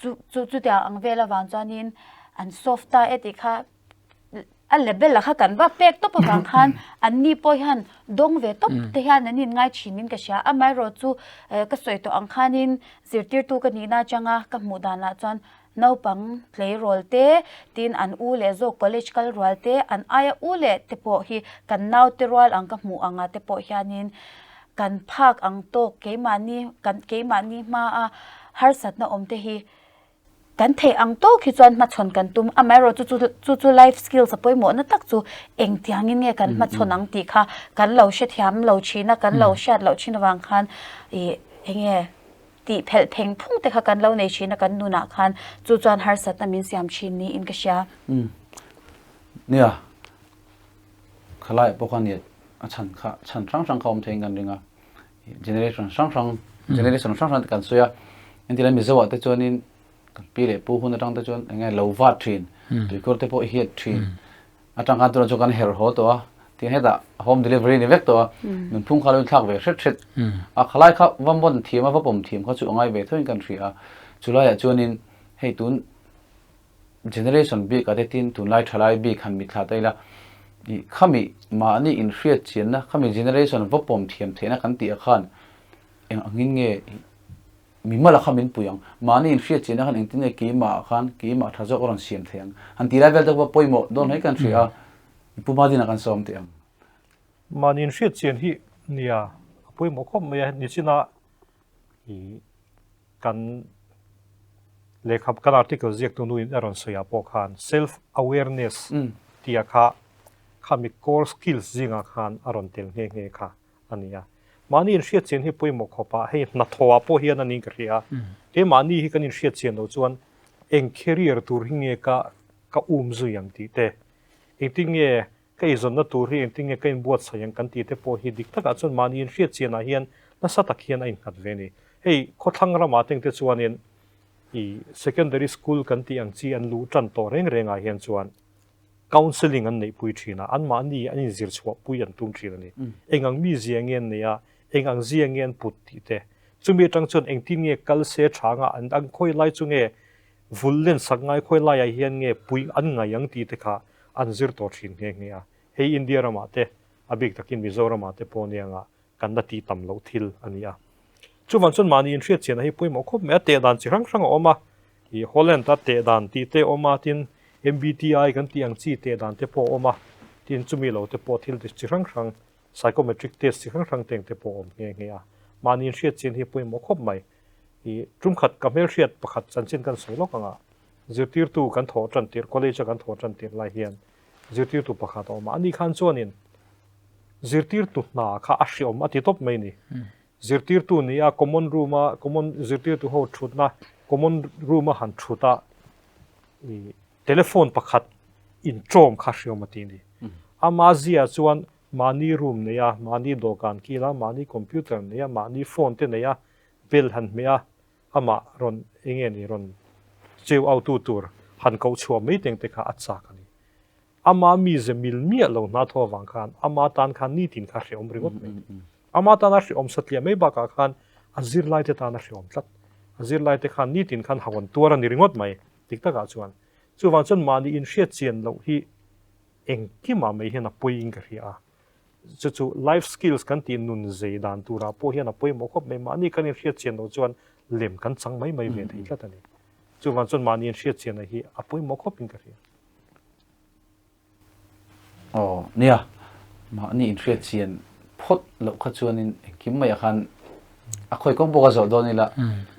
Chu chu chutiang ang vel avang chuanin an soft ta e tih kha A level a kha kan va pek tawp avang khan an ni pawh hian dawng ve tawp te hian an inngai thin in ka hria. Amaherawh chu ka sawi tawh ang khanin zirtirtu ka nihna atanga ka hmuh danah chuan naupang tleirawl te tin an u leh zawk college kal rual te an aia u leh te pawh hi kan naute rual ang ka hmuh anga te pawh hianin kan phak ang tawk keimahni kan keimahni hmaa harsatna awm te hi Kan theih ang tawk hi chuan hmachhawn kan tum, amaherawh chu chu chu life skills a pawimawhna tak chu engtiangin nge kan hmachhawn ang tih kha kan lo hrethiam lo thin a, kan lo hriat loh thin avang khan ih enge tih phelh pheng phung te kha kan lo nei thin a kan nunah khan chu chuan harsatna min siam thin niin ka hria. Nia, khalai pawh kha nia a chhan kha chhan hrang hrang kha awm theiin kan ring a. Generation hrang hrang generation hrang hrang te kan sawi a engtin Mizo ah te chuanin kan pi leh pu hun atang te chuan eng nge lo vat thin tuikawr te pawh hiat thin atang khan tunah chuan kan herh haw tawh a tin hetah home delivery ni vek tawh a nunphung kha lo inthlak ve hret hret a khalai kha va mawn thiam a va pawm thiam kha chu a ngai ve thoin kan hria a chulaiah chuanin hei tun Generation bik ah te tin tunlai thalai bik han mitthla ta ila ih khami mahni inhriat chianna khami generation va pawm thiam theihna kan tih ah khan eng angin nge ih mimal ah khan min pui ang mahni inhriat chianna khan engtin nge keimah ah khan keimah tha zawk a rawn siam thei ang han tih lai vel te kha pawimawh dawn hle kan hria a Pu Madina kan sawm teh ang. Mahni inhriat chian hi nia a pawimawh khawp mai a nichina ih Kan lehkha kan article ziaktu nuin a rawn sawi ah pawh khan self awareness tia kha khami core skills zingah khan a rawn tel nghe nghe kha a ni a. Mahni inhriat chian hi pawimawh khawp a, hei hnathawhah pawh hian a niin ka hria a. Keimahni hi kan inhriat chian loh chuan eng career tur hi nge ka ka um zui ang tih te, engtin nge ka eizawnna tur hi engtin nge ka inbuatsaih ang kan tih te pawh hi dik takah chuan mahni inhriat chianah hian nasa tak hian a innghat ve a ni. Hei khawthlang ramah te engte chuanin i secondary school kan tih ang chi an luh tan tawh reng rengah hian chuan counselling an neihpui thin a, anmahni an inzir chhuahpui an tum thin a ni. Eng ang mizia nge an neih a, eng ang zia nge an put tih te. Chumi atang chuan engtin nge kal se tha anga an ang khawi lai chu nge vul len sak ngai khawi laiah hian nge pui an ngai ang tih te kha an zir tawh thin nghe nghe a. Hei India ramah te, a bik takin Mizoramah te pawh nia kan la tih tam loh thil a ni a. Chuvang chuan mahni inhriat chianna hi pawimawh khawp mai a, teh dan chi hrang hrang a awm a, ih Holland a teh dan tih te a awm a, tin MBTI kan tih ang chi teh dan te pawh a awm a, tin chumi lo te pawh thil chi hrang hrang psychometric test chi hrang hrang te ang te pawh a awm nghe nghe a. Mahni inhriat chian hi pawimawh khawp mai. Ih tumkhat ka hmelhriat pakhat chanchin kan sawi lawk ang a, zirtirtu kan thawh tan tirh, college a kan thawh tan tirh lai hian zirtirtu pakhat a awm a, ani khan chuanin Zirtirtu hna kha a hreawm a ti tawp mai ni. Zirtirtu ni a common room a common zirtirtu ho thutna common room a han thut a i telephone pakhat intawm kha hreawm a ti ni. Ama zia chuan mahni room nei a, mahni dawhkan kil a, mahni computer nei a, mahni phone te nei a, bell han hmeh a, amah rawn enge ni rawn cheu au tu tur han koh chhuah mai teng te kha a chak a ni. Ama mize mil miah lo hna thaw avang khan ama tan khan nitin kha hrehawm ringawt mai. Ama tana hrehawm satliah mai bakah khan a zirlaite tana hrehawm tlat. A zirlaite khan nitin khan hawn tuar a ni ringawt mai dik takah chuan. Chuvang chuan mahni inhriat chian loh hi engkimah mai hian a pawiin ka hria a. Chu chu life skills kan tih nun zei dan turah pawh hian a pawimawh khawp mai. Mahni kan inhriat chian loh chuan lem kan chang mai mai ve thei tlat a ni. Chuvang chuan mahni inhriat chianna hi a pawimawh khawpin ka hria. Aw nia, mahni inhriat chian phawt loh kha chuanin engkim maiah khan a khawi kawng pawh ka zawh dawn ila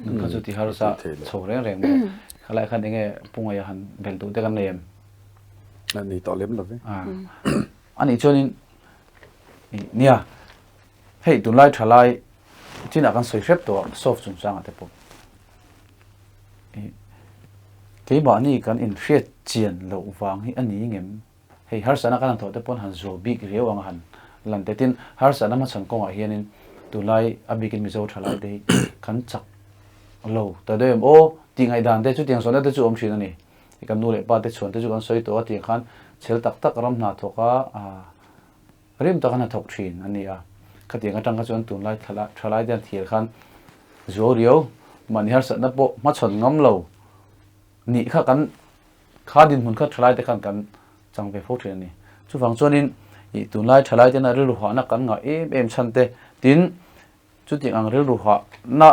nun kha chu ti harsa chho reng reng mai a. Khalai khan enge Pungaia han bel duh te kan nei em? A ni tawh lem lo ve. A nih chuanin nia, hei tunlai thalai chinah kan sawi hrep tawh a, soft chungchangah te pawh. Keimahni kan inhriat chian loh vang hi a ni ngem? Hei harsatna kan han thawh te pawn han zual bik riau ang a han lan te. Tin, harsatna hmachhawn kawngah hianin tunlai a bikin Mizo thalai te hi kan chak lo ta deuh em aw tih ngaihdan te chutiang zawhna te chu awm thin a ni. Kan nu leh pa te chhuan te chu kan sawi tawh a tiang khan chhel tak tak ram hna thawk a Rim tak an hnathawk thin a ni a, khatiang atang kha chuan tunlai thalai te an thlir khan zuau riau mahni harsatna pawh hmachhawn ngam lo nih kha kan kha dinhmun kha thalai te khan kan chang ve fo thin a ni. Chuvang chuanin ih tunlai thalai tena rilru hahna kan ngah em em chhan te tin chutiang ang rilru hahna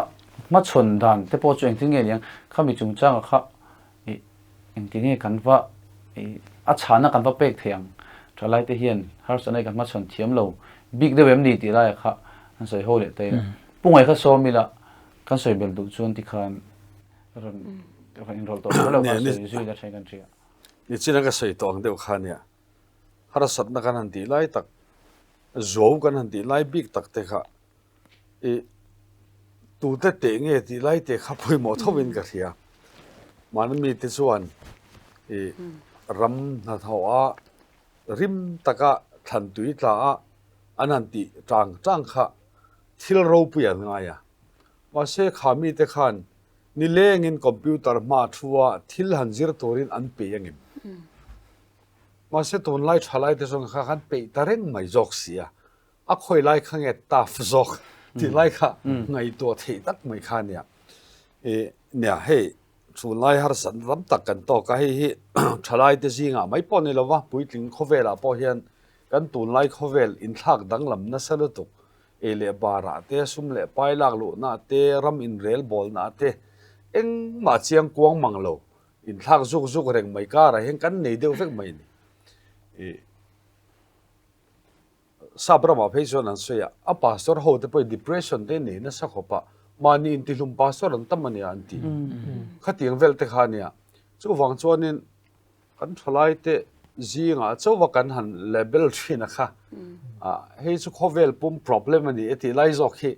hmachhawn dan te pawh chu engtin nge niang khami chungchanga kha Ih, engti nge kan va, ih, a chhana kan va pek thei ang? Thalai te hian harsatna hi kan hmachhawn thiam lo bik deuh em ni tih laiah kha an sawi ho leh ta ila. Pu Ngaih kha sawm ila kan sawi bel duh chuan tikhan rawn rawn inrawlh tawh kher lo khan sawi zui ila thain kan hria. Nichina ka sawi tawh ang deuh kha nia, harsatna kan han tih lai tak, zuau kan han tih lai bik tak te kha I tute teh nge tih lai te kha pawimawh thovin ka hria. Mahni mite chuan i ram hnathawh a rim taka thlan tui tla a an han tih tang tang kha thil ropui an ngai a. Mahse kha mite khan nilengin computer hma thu a thil han zir turin an peih angem? Mahse tunlai thalai te chuan kha khan peih ta reng mai zawk si a. A khawi lai kha nge tough zawk tih lai kha ngaihtuah theih tak mai kha nia. I nia hei chhunlai harsatna tam tak kan tawk a, hei hi thalai te zingah mai pawh ni lova puitling khawvelah pawh hian kan tunlai khawvel inthlak danglam nasa lutuk ei leh barah te sum leh pai lak luhna te ram inrel bawlna te engmah chiang kuang mang lo inthlak zuk zuk reng mai karah hian kan nei deuh vek mai a ni. I. Sap ramah phei chuan an sawi a, a pastor ho te pawhin depression te nei nasa khawp a, mahni intihlum pastor an tam a nia an ti. Khatiang vel te kha a nia. Chuvang chuanin kan thalai te zingah chauha kan han label thin a kha hei chu khawvel pum problem a ni e tih lai zawk hi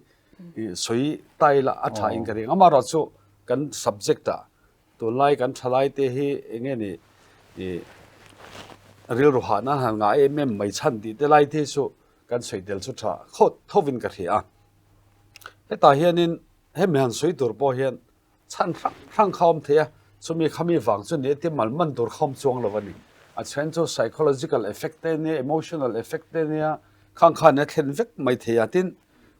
sawi ta ila a tha in ka ring. Amaherawhchu kan subject ah tunlai kan thalai te hi eng nge ni rilru hah nan han ngah em em mai chhan tih te lai te hi chu kan sawi tel chu tha khawt thovin ka hria a. Hetah hianin hemi han sawi tur pawh hian Chhan hrang hrang kha awm thei a, chumi khami vang chu ni tia mal man tur kha awm chuang lo a ni. A then chu psychological effect te nia, emotional effect te nia, khang khan a thlen vek mai thei a. Tin,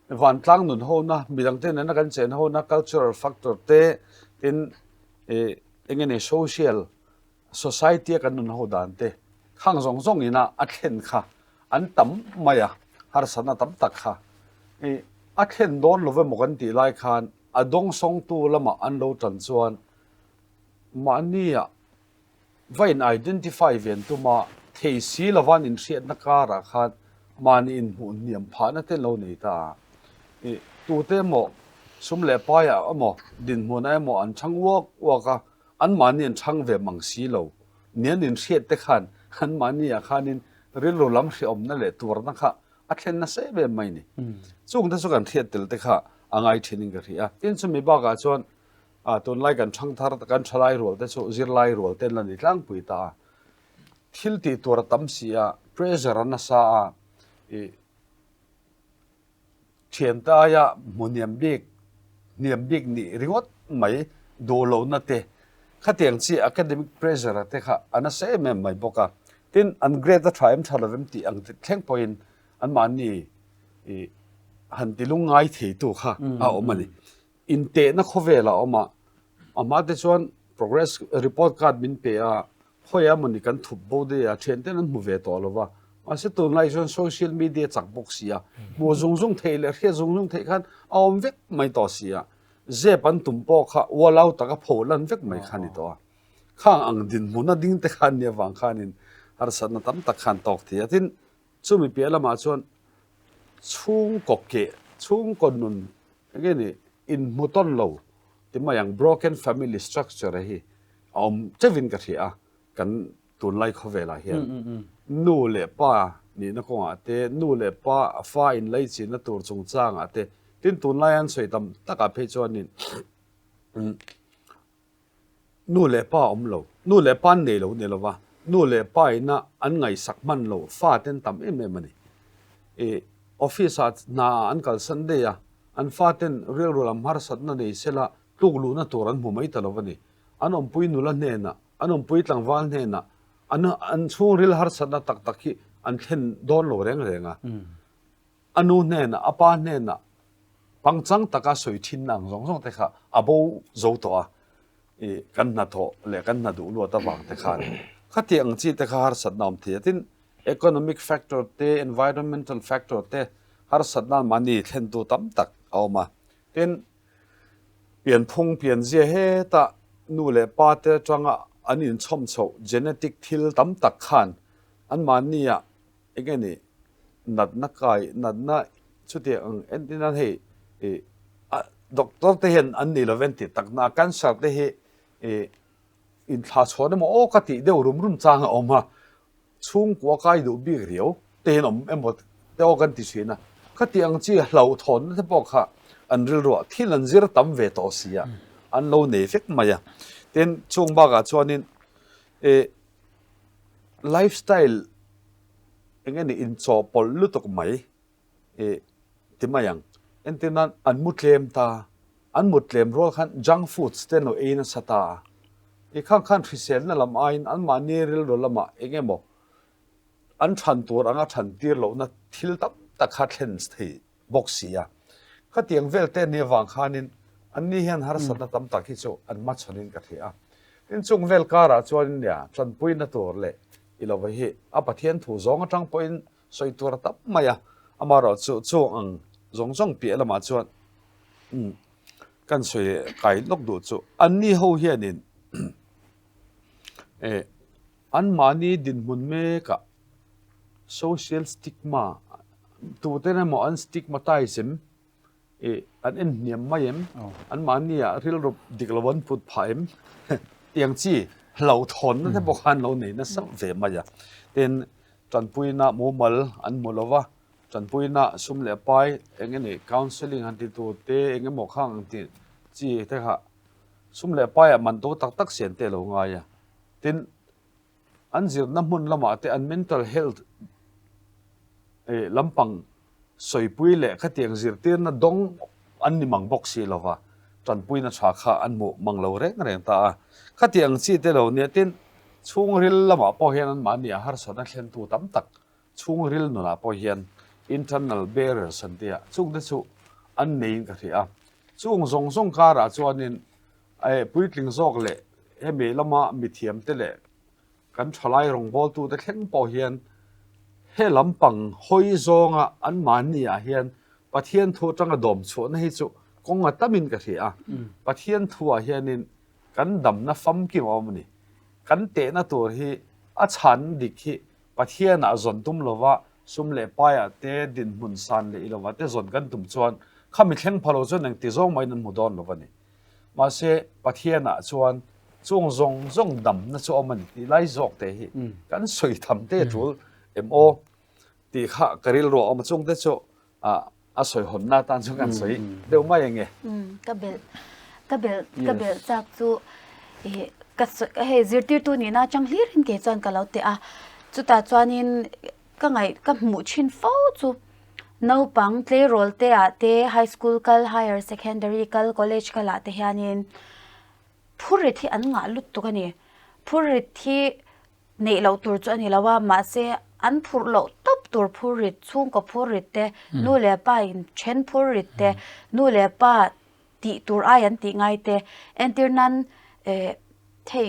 vantlang nun hona, midang te nena kan chen hona, cultural factor te, tin ih eng nge ni social society a kan nun ho dan te khang zawng zawng ina a thlen kha an tam mai a, harsatna tam tak kha ih a thlen dawn lo emaw kan tih lai khan a dawngsawngtu lamah an lo tan chuan mahnia va in identify ven tuma thei si lova an inhriatna karah khan mahni inhmuh hniam phahna te lo nei ta a. Ih tute emaw sum leh paiah emaw dinhmunah emaw an chhang uak uak a, Anmahni an chhang ve mang si lo. Ni an inhriat te khan anmahni ah khanin rilru lam hrehawmna leh tuarna kha a thlen nasa em em mai ni. Chung te chu kan hriat tel te kha a ngai thin in ka hria a. Tin chumi bakah chuan tunlai kan thang thar kan thalai rual te chu zirlai rual te an la ni tlangpui ta a. Thil tih tur a tam si a, pressure a nasa a, ih Thiante aia hmu hniam bik hniam bik nih ringawt mai duh lohna te, khatiang chi academic pressure a te kha a nasa em em mai bawk a. Tin, an grade a tha em tha lovem tih ang thleng pawhin anmahni ih han ti lungngai theitu kha a awm a ni. Intehna khawvel a awm a, a hma te chuan progress report card min pe a, khawiah emawni kan thup bo daih a, thianten an hmu ve tawh lo va, mahse tunlai chuan social media chak bawk si a, hmuh zung zung theih leh hriat zung zung theih khan a awm vek mai tawh si a, zep an tum pawh kha ualau taka pho lan vek mai kha a ni tawh a, khang ang dinhmuna ding te khan nia vang khanin harsatna tam tak khan tawk thei a, tin chumi piah lamah chuan chhungkaw keh chhungkaw nun Eng nge ni inhmu tawn lo ti mai ang broken family structure hi a awm teuhin ka hria a kan tunlai khawvelah hian nu leh pa nihna kawngah te nu leh pa fa inlaichinna tur chungchangah te tin tunlai an sawi tam takah phei chuanin Nu leh pa awm lo. Nu leh pa an nei lo ni lova, nu leh pa ina an ngaihsak hman lo fa te an tam em em a ni. I office ah hna ah an kalsan daih a, an fa ten rilru lam harsatna nei sela tluk luhna tur an hmu mai ta lo a ni. An awmpui nula hnenah, an awmpui tlangval hnenah an an chhungril harsatna tak tak hi an thlen dawn lo reng reng a. A nu hnenah, a pa hnenah pangchang taka sawi thinna ang zawng zawng te kha a bo zo tawh a, i kan hnathawh leh kan hna duh luat avang te khan khati ang chi te kha harsatna awm thei a. Tin, economic factor te, environmental factor te harsatna mahni thlentu tam tak a awm a. Tin, pianphung pianzia heta nu leh pa te atanga an inchhawm chhoh genetic thil tam tak khan anmahnia Eng nge ni natna kai natna chutiang ang entir nan hei ih a doctor te hian an ni lo en tih tak na cancer te hi ih inthla chhawn emaw aw ka tih deuh rum rum chang a awm a chhungkua kai duh bik riau te hian awm emaw te aw kan ti thin a khati ang chi hlauhthawnna te pawh kha an rilruah thil an zir tam ve tawh si a an lo nei vek mai a tin chung bakah chuanin ih Lifestyle eng nge ni inchawhpawlh lutuk mai ih ti mai ang. Entir nan an mu tlem ta, an mut tlem rual khan junk foods te an lo ei nasa ta a. Ih khang khan hriselna lam aiin anmahni rilru lamah eng emaw an than tur anga than tir lohna thil tam tak kha thlen thei bawk si a. Khatiang vel te nih avang khanin anni hian harsatna tam tak hi chu an hmachhawnin ka hria a. Tin chung vel karah chuanin nia tanpuina tur leh i lo hi a Pathian thu zawng atang pawhin sawi tur a tam mai a. Amaherawh chu chung ang zawng zawng piah lamah chuan kan sawi kai lawk duh chu anni ho hianin eh Anmahni dinhmun mekah social stigma tuten emaw an stigmatize em? Ih an en hniam mai em? Anmahni ah rilru dik lo an put phah em? Tiang chi. hlauhthawnna te pawh khan lo nei nasa ve mai a. Tin, tanpuina mumal an hmu lo va, tanpuina sum leh pai eng nge ni counselling han ti tur te eng emaw khang ang tih chi te kha sum leh paiah man to tak tak sian te a lo ngai a. Tin, an zirna hmun lamah te an mental health lampang sawipui leh khatiang zirtirna dawng an ni mang bawk si lova, tanpuina tha kha an hmuh mang lo reng reng ta a. Khatiang chi te lo nia tin chhungril lamah pawh hian anmahni a harsatna thlentu tam tak chhungril nunah pawh hian internal barriers an tia chungte chu an neiin ka hria a. Chung zawng zawng karah chuanin puitling zawk leh hemi lama mithiamte leh Kan thalai rawngbawltute thleng pawh hian he lampang hawi zawnga anmahni ah hian Pathian thu atanga dawm chhuahna hi chu kawng a tamin ka hria a. Pathian thu ah hianin kan damna famkim a awm a ni. Kan tehna tur hi a chhanna dik hi Pathian ah zawn tum lova sum leh pai ah te dinhmun san leh ilo ah te zawn kan tum chuan khami thleng pha lo chuan engti zawng mahin an hmu dawn lo a ni. Mahse, Pathianah chuan chung zawng zawng damna chu awm a ni tih lai zawk te hi kan sawi tham te tul em aw tih kha ka rilru a awm a, chungte chu a sawi hawnna atan chuan kan sawi deuh mai ang e. Ka belh ka belh ka belh chak chu ih ka sawi hei zirtirtu nihna atang hlirin kei chuan ka lo teh a, chutah chuanin Ka ngaih ka hmuh thin fo chu naupang tleirawl te ah te high school kal higher secondary kal college kal ah te hianin phurrit hi an ngah lutuk a ni phurrit hi neih loh tur chu a ni lo a mahse an phurh loh tawp tur phurrit chhungkaw phurrit te nu leh pa in then phurrit te nu leh pa tih tur ai an tih ngai te entir nan eh thei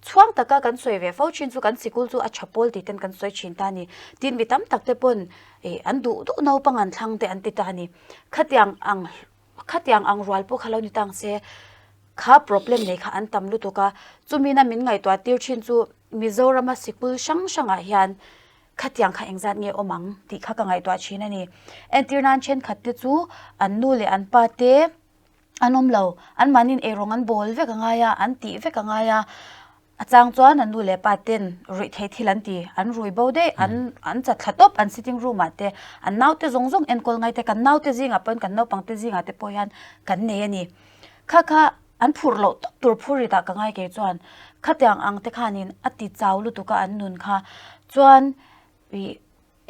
chhuang taka kan sawi ve fo thin chu kan sikul chu a tha pawl tih ten kan sawi thin ta a ni tin mi tam tak te pawn ih an duh duh naupang an thlang te an ti ta a ni khatiang ang khatiang ang rual pawh kha lo ni ta ang se kha problem nei kha an tam lutuk a chumi na min ngaihtuah tir thin chu Mizorama sikul hrang hrangah hian Khatiang kha engzat nge awm ang tih kha ka ngaihtuah thin a ni. Entir nan thenkhat te chu an nu leh an pa te an awm lo, anmahniin eirawng an bawl vek a ngai a, an tih vek a ngai a, a chang chuan an nu leh pa ten ruih theih thil an ti, an rui bo daih, an an chat thla tawp an sitting room ah te, an naute zawng zawng enkawl ngai te, kan naute zingah pawhin kan naupang te zingah te pawh hian kan nei a ni. Kha kha an phurh loh tawp tur phur rit ah ka ngai kei chuan khatiang ang te khanin a ti chau lutuk a an nun kha chuan ih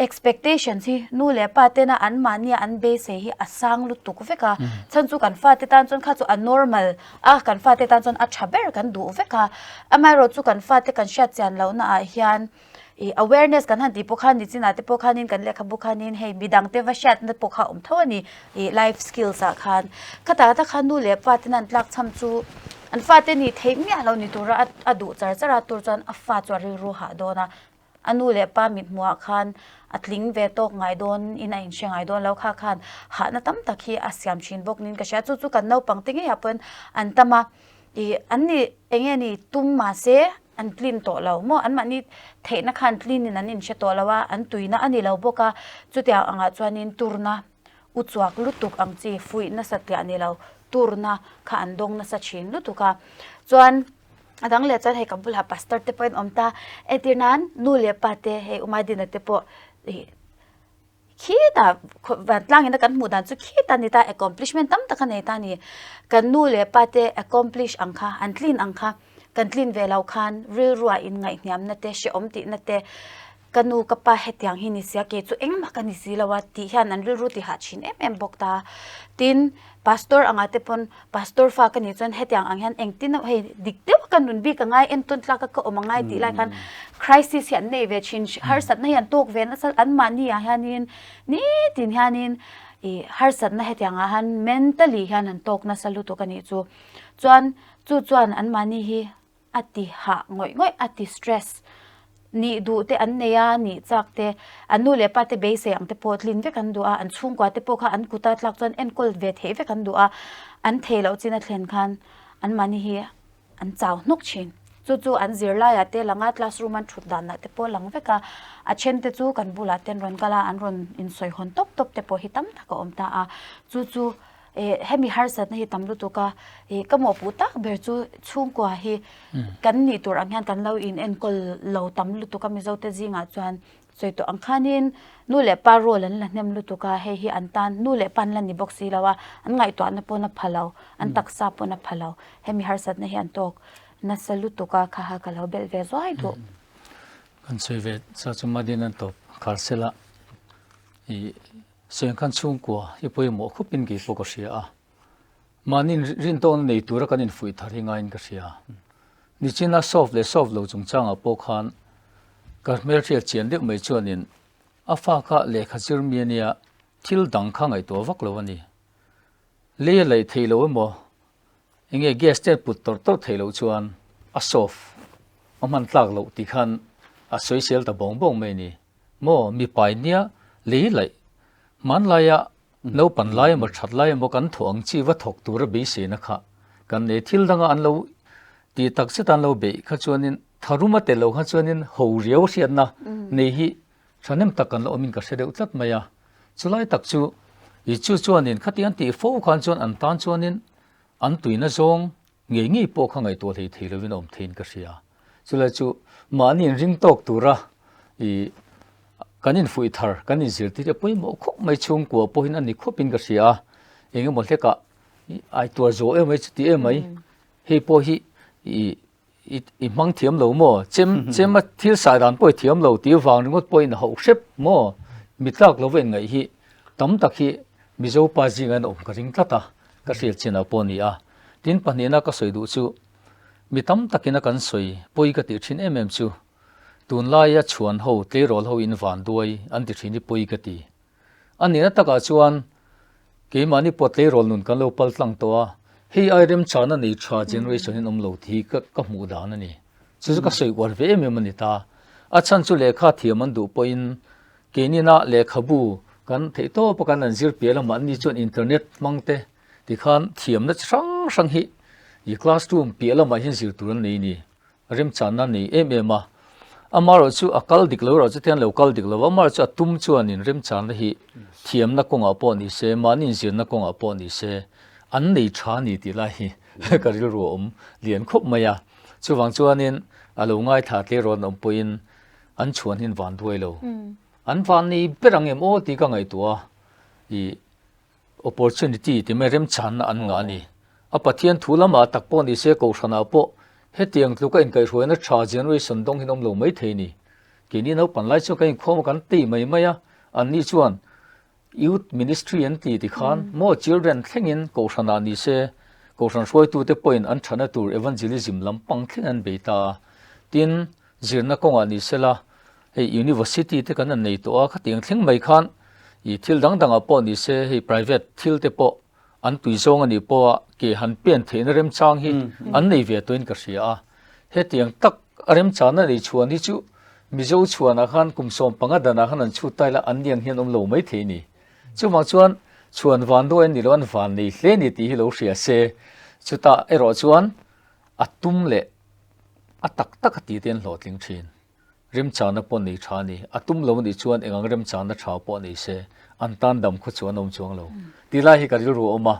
expectations hi nu leh pa tena an mahnia an beisei hi a sang lutuk vek a chhan chu kan fate tan chuan kha chu a normal a kan fate tan chuan a tha ber kan duh vek a amaherawhchu chu kan fate kan hriat chian lohna ah hian Ih awareness kan han tih pawh khan nichinah te pawh khanin kan lehkhabu khanin hei midang te va hriatna pawh kha a awm tho a ni ih life skills ah khan khatah tak khan nu leh pa ten an tlak cham chu an fate nih theih miah lo ni tura a duh char char a tur chuan a fa chu a rilru hah dawn a a nu leh pa mithmuh ah khan a tling ve tawk ngai dawn in a inhre ngai dawn lo kha khan hahna tam tak hi a siam thin bawk niin ka hria chu chu kan naupang te ngeiah pawhin an tam a. Ih an nih eng nge ni tum mahse an clean tawh lo maw anmahni theihna khan clean in an inhre tawh lo a an tuina a ni lo bawk a chutiang angah chuanin turna u chuak lutuk ang chi fuih nasa tliah ni lo turna kha an dawng nasa thin lutuk a chuan a dang leh chuan hei ka bulah pastor te pawh an awm ta entir nan nu leh pa te hei Umadina te pawh ih. Khitah vantlang ina kan hmuh dan chu khitah a ni ta, accomplishment tam tak a nei ta a ni. Kan nu leh pa te accomplish ang kha, an tlin ang kha, kan tlin ve lo khan rilruah inngaihhniamna te, hrehawm tihna te, ka nu ka pa hetiang hi ni sia, kei chu engmah ka ni si lo a tih hian an rilru ti hah thin em em bawk ta. Tin, Pastor anga te pawn Pastor fa ka nih chuan hetiang ang hian engtin emaw hei dik deuh a ka nun bik a ngai entawn tlak a ka awm a ngai tih lai khan crisis hi an nei ve thin harsatna hi an tawk ve nasa anmahni ah hianin nitin hianin ih harsatna hetiang ah hian mentally hian an tawk nasa lutuk a nih chu chuan chu chuan anmahni hi a ti hah ngawih ngawih a ti stress nih duh te an nei a nih chak te an nu leh pa te beisei ang te pawh tlin vek an duh a an chhungkua te pawh kha an kuta tlak chuan enkawl ve theih vek an duh a an thei loh chin a thlen khan anmahni hi an chau hnawk thin chu chu an zirlaiah te lang a classroom an thut danah te pawh lang vek a a then te chu kan bulah te an rawn kal a an rawn insawi hawn tawp tawp te pawh hi tam tak a awm ta a chu chu. Hemi harsatna hi tam lutuk a, ka mawhpuh tak ber chu chhungkua hi kan nih tur ang hian kan lo in enkawl lo tam lutuk a Mizo te zingah chuan sawi tawh ang khanin nu leh pa role an la hnem lutuk a, hei hi an tan nu leh pa an la ni bawk si lo a, an ngaihtuahna pawn a pha lo, an taksa pawn a pha lo, hemi harsatna hi an tawk nasa lutuk a, kha kha ka lo belh ve zuai duh. Kan sawi ve cha chu Madin an tawp khar sela i Sengkhan chhungkua hi pawimawh khawpin kei pawh ka hria a, mahni rintawkna nei tura kan infuih thar hi ngaiin ka hria. Nichina soft leh soft lo chungchangah pawh khan ka hmelhriat chian deuh mai chuanin a fa kha lehkha zir mi ania thil dang kha ngaihtuah vak lo a ni. Lei a laih theih loh emaw enge gas te put tawrh tawrh theih loh chuan a soft a hman tlak loh tih khan a sawisel ta bawng bawng mai a ni. Maw mipa in nia lei laih hmanlaia naupan lai emaw that lai emaw kan thawh ang chi va thawk tura beiseina kha kan nei thil danga an lo tih tak zet an lo beih kha chuanin tharum a tel lo kha chuanin ho riau hriatna nei hi thahnem tak kan la awmin ka hre deuh tlat mai a chulai tak chu i chu chuanin khatiang tih fo khan chuan an tan chuanin an tuina zawng Ngei ngei pawh kha ngaihtuah hlei thei lovin a awm theiin ka hria. Chulai chu mahni inring tawk tura i kan infuih thar, kan inzirtir hi a pawimawh khawp mai chhungkua pawhin a ni khawpin ka hria a. Eng emaw hlekah i ai tuar zawh em mai chuti em mai hei pawh hi i i hmang thiam lo maw chem chem a thil sai dan pawh i thiam lo tih vang ringawt pawhin a hauh hrep maw mitlak lova inngaih hi tam tak hi Mizo pa zingah an awm ka ring tlat a, ka hriat chinah pawh a ni a. Tin pahnihna ka sawi duh chu mi tam takin a kan sawi pawi ka tih thin em em chu tunlaia chhuan ho tleirawl ho in van duai an ti thin hi pawi ka ti. A nihna takah chuan keimahni pawh tleirawl nun kan lo pal tlang tawh a, hei ai remchana nei tha generation in awm lo tih hi ka ka hmuh dan a ni. Chu chu ka sawi uar ve em em a ni ta. A chhan chu lehkha thiam an duh pawhin keinina lehkhabu kan theih tawp a kan an zir piah lamah ni chuan internet hmang te Tikhan thiamna chi hrang hrang hi i classroom piah lamah hian zir tur an nei ni. Remchanna nei em em a. Amaherawh chu a kal dik lo erawh chu tihian lo kal dik lo va, amaherawh chu a tum chuanin remchanna hi thiamna kawngah pawh ni se, mahni inzirna kawngah pawh ni se, an nei tha a ni tih lai hi ka rilru a awm lian khawp mai a. Chuvang chuanin a lo ngaithla tleirawn awm pawhin an chhuan hi an van duai lo. An van nei ber ang em aw tih ka ngaihtuah a, i Opportunity ti mai remchanna an ngah a ni. A Pathian thu lamah tak pawh ni se Kohhranah pawh hetiang tluka inkaihhruaina tha generation dawng hian awm lo mai thei ni. Keini naupan lai chuan kan inkhawm a kan tei mai mai a, anni chuan Youth Ministry an ti ti khan maw children thlengin Kohhranah ni se Kohhran hruaitute pawhin an thana tur evangelism lampang thleng an bei ta a. Tin, zirna kawngah ni sela Hei University te kan han nei tawh a, khatiang thleng mai khan ih thil dang dangah pawh ni se hei private thil te pawh an tui zawng a nih pawh a ke han pen theihna remchang hi an nei ve tawhin ka hria a. Hetiang tak a remchana nei chhuan hi chu Mizo chhuanah khan kum 15 danah khan an chhut ta ila an niang hian awm lo mai thei a ni. Chuvang chuan chhuan van dawi an ni lo an van nei hle ni tih hi lo hria se chutah erawh chuan a tum leh a tak tak a tih te an hlawhtling thin. Remchana pawh nei tha a ni. A tum lo a nih chuan eng ang remchana tha pawh nei se, an tan dam khaw chu an awm chuang lo. Tih lai hi ka rilru a awm a,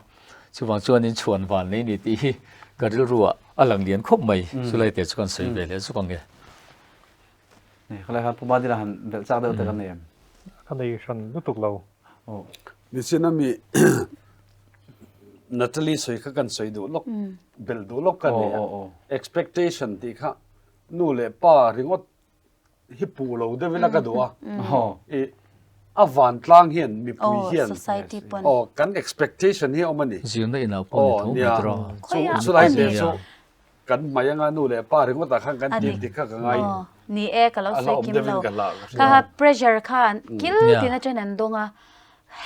chuvang chuanin chhuan van nei ni tih hi ka rilruah a lang lian khawp mai. Chulai te chu kan sawi ve leh zuk ang e. Ni, khalai khan Pu Madina han belh chak deuh te kan nei em? Ka nei hran lutuk lo. Aw. Nichin a mi Natalie sawi kha kan sawi duh lawk, belh duh lawk ka nei a. Expectation tih kha Nu leh pa ringawt hi puh lo deuh ila ka duh a. I a vantlang hian mipui hian aw kan expectation hi a awm a ni. Zirna inah pawh ni tho mai tura. Chu lai te chu kan hmai anga nu leh pa ringawt ah khan kan tir dik kha ka ngai. Ni e ka lo sawi kim lo. Kha pressure khan kil tin atang an dawng a.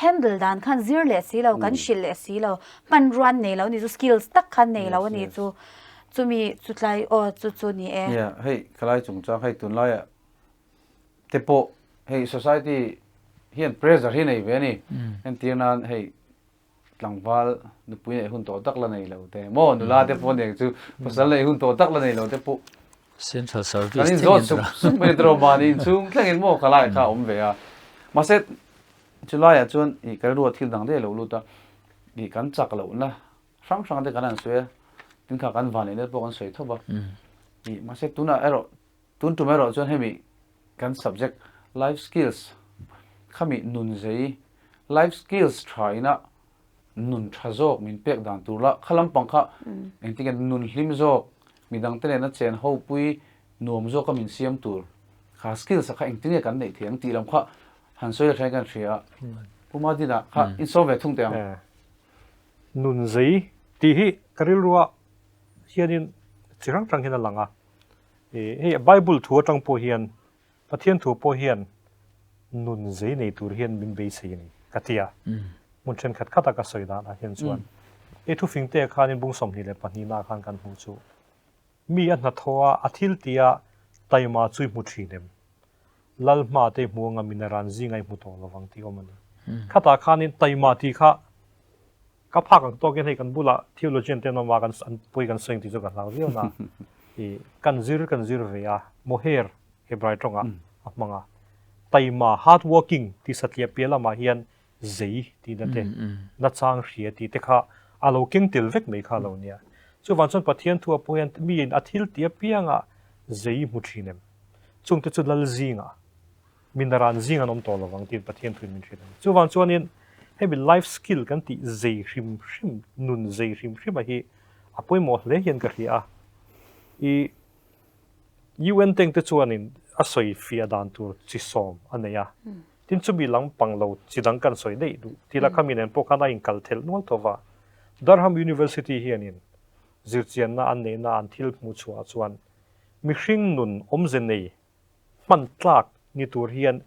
Handle dan khan zir leh si lo, kan hrilh leh si lo, hmanrua an nei lo a ni chu, skills tak khan nei lo a ni chu, chumi chu tlai aw chu chu ni e. Nia, hei khalai chungchang hei tunlaiah te pawh hei society hian pressure hi nei ve a ni, entir nan hei tlangval nupui neih hun tawh tak la nei lo te maw nula te pawh aniang chu pasal neih hun tawh tak la nei lo te pawh Central service kan inzawt sup sup mai tawh mahni inchhung thlengin maw khalai kha a awm ve a, mahse Chulaiah chuan ih ka rilru a thil dang daih a lo lut a. Ih kan chak lohna hrang hrang te kan han sawi a, tin kha kan vanneihna te pawh kan sawi thawp a. Ih mahse tunah erawh tun tum erawh chuan hemi kan subject life skills khami nun zei life skills tha ina nun tha zawk min pek dan tur la kha lampang kha engtin nge nun hlim zawk midang te nena chen ho pui nuam zawka min siam tur kha skills a kha engtin nge kan neih theih ang tih lam kha han sawi la thleng kan hria a Pu Madina kha insawm ve thung teh ang. Nun zei tih hi ka rilrua hianin chi hrang hrang hian a lang a, hei Bible thu atang pawh hian Pathian thu pawh hian nun zei nei tur hian min beisei a ni ka ti a, hmun thenkhat khata ka sawi danah hian chuan hei thufing te khanin bung 22 naah khan kan hmuh chu mi a hnathawh a, a thil tih a taima chu i hmu thin em? Lal hma te i hmu anga min a ran zinga i hmu tawh lovang tih awm a ni. Khatah khanin taima tih kha Ka phak ang tawkin hei kan bulah theologian te an awm a, kan an pawi kan sawi ang tih chu ka hlau viau na. I kan zir kan zir ve a, moher Hebrai tawngah a hmang a. Taima, hard working, tih satliah piah lamah hian zei tihna te, nachang hria tih te kha a lo keng tel vek mai kha a lo nia. Chuvang chuan Pathian thu a pawh hian miin a thil tih apianga zei hmu thin em? Chungte chu lal zingah Min ran zing an awm tawh lovang tiin Pathian thuin min hrilh a ni. Chuvang chuanin hemi life skill kan tih zei hrim hrim, nun zei hrim hrima hi a pawimawh hle hian ka hria a. I UN tengte chuanin a sawi fiah dan tur chi sawm a nei a. Tin chumi lampang lo chi dang kan sawi daih duh tila khami nen pawh khan a inkal thelh nual tho va. Durham University hianin zirchianna an neihna an thil hmuh chhuah chuan mihring nun awmze nei hman tlak ni tur hian